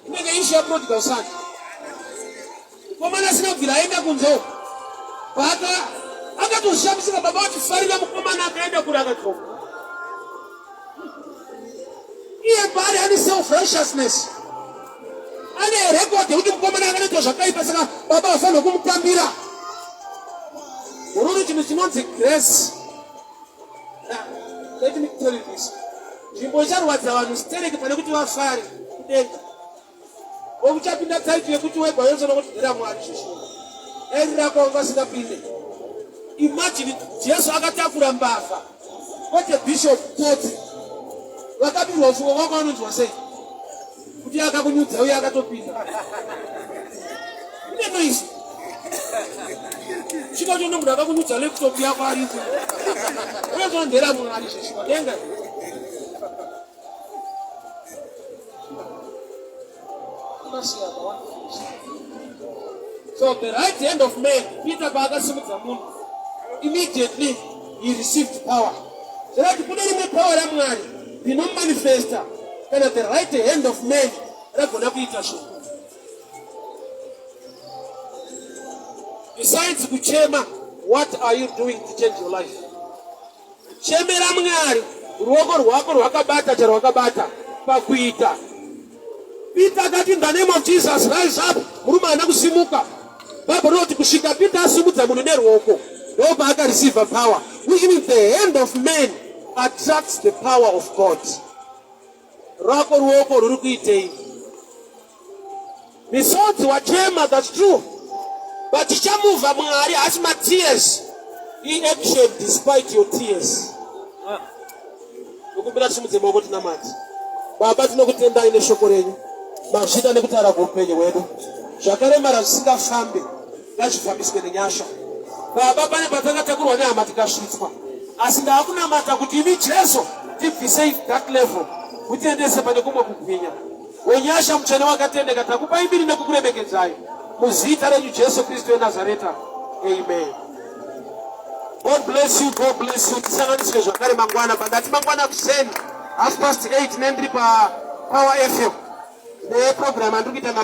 Inenge issue yaprodigal son. Mukomana asina kubvira aenda kunze uko. Paaka akatoshamisika baba vachifarira mukomana akaenda kure akadzoka. Iye paari ane self righteousness. Ane record yekuti mukomana akanoita zvakaipa saka baba vafanirwa kumutambira. Ururu chinhu chinonzi grace. Now, let me tell you this. Nzvimbo icharwadza vanhu stereki pane kuti vafare kudenga. Uchapinda type yekuti wega unozoona kuti ndera Mwari zveshuwa. Dai rako wanga usingapinde. Imagine Jesu akatakura mbavha kwete bishop tsotsi. Vakabirwa ufuko kwako vanonzwa sei? Kuti akakunyudza uye akatopinda. Kune noise. Chika chono munhu akakunyudza laptop yako ariko. Unozoona ndera Mwari zveshuwa. Denga. So the right hand of man, Peter paakasimudza munhu, immediately he received power. Zvorati kune rimwe power raMwari rinomanifesta kana the right hand of man ragona kuita zvinhu. Besides kuchema, what are you doing to change your life? Chemera Mwari, ruoko rwako rwakabata charwakabata pakuita. Peter akati in the name of Jesus rise up. Murume haana kusimuka. Bible rinoti kusvika Peter asimudza munhu neruoko ndopaakareceive power, which means the hand of man attracts the power of God. Rwako ruoko ruri kuitei? Misodzi wachema, that's true. But tichamuvha Mwari haasi matears. I-action despite your tears. Nokumbira tisimudze maoko tinamate. Baba tinokutendai neshoko renyu. Mazvita nekutaura kuupenyu hwedu. Zvakaremara zvisingafambe ngazvifambiswe nenyasha. Baba pane patakatakurwa nehama tikasvitswa. Asi ndaakunamata kuti imi Jesu tibvisei that level mutiendese pane kumwe kubwinya. Wenyasha mutsvene wakatendeka takupai mbiri nekukuremekedzai muzita renyu Jesu Kristu weNazareta. Amen. God bless you, God bless you. Tisanganiswe zvakare mangwana pandati mangwana kuseni half past 8 nendiri pa Power FM neprogram andiri kuita na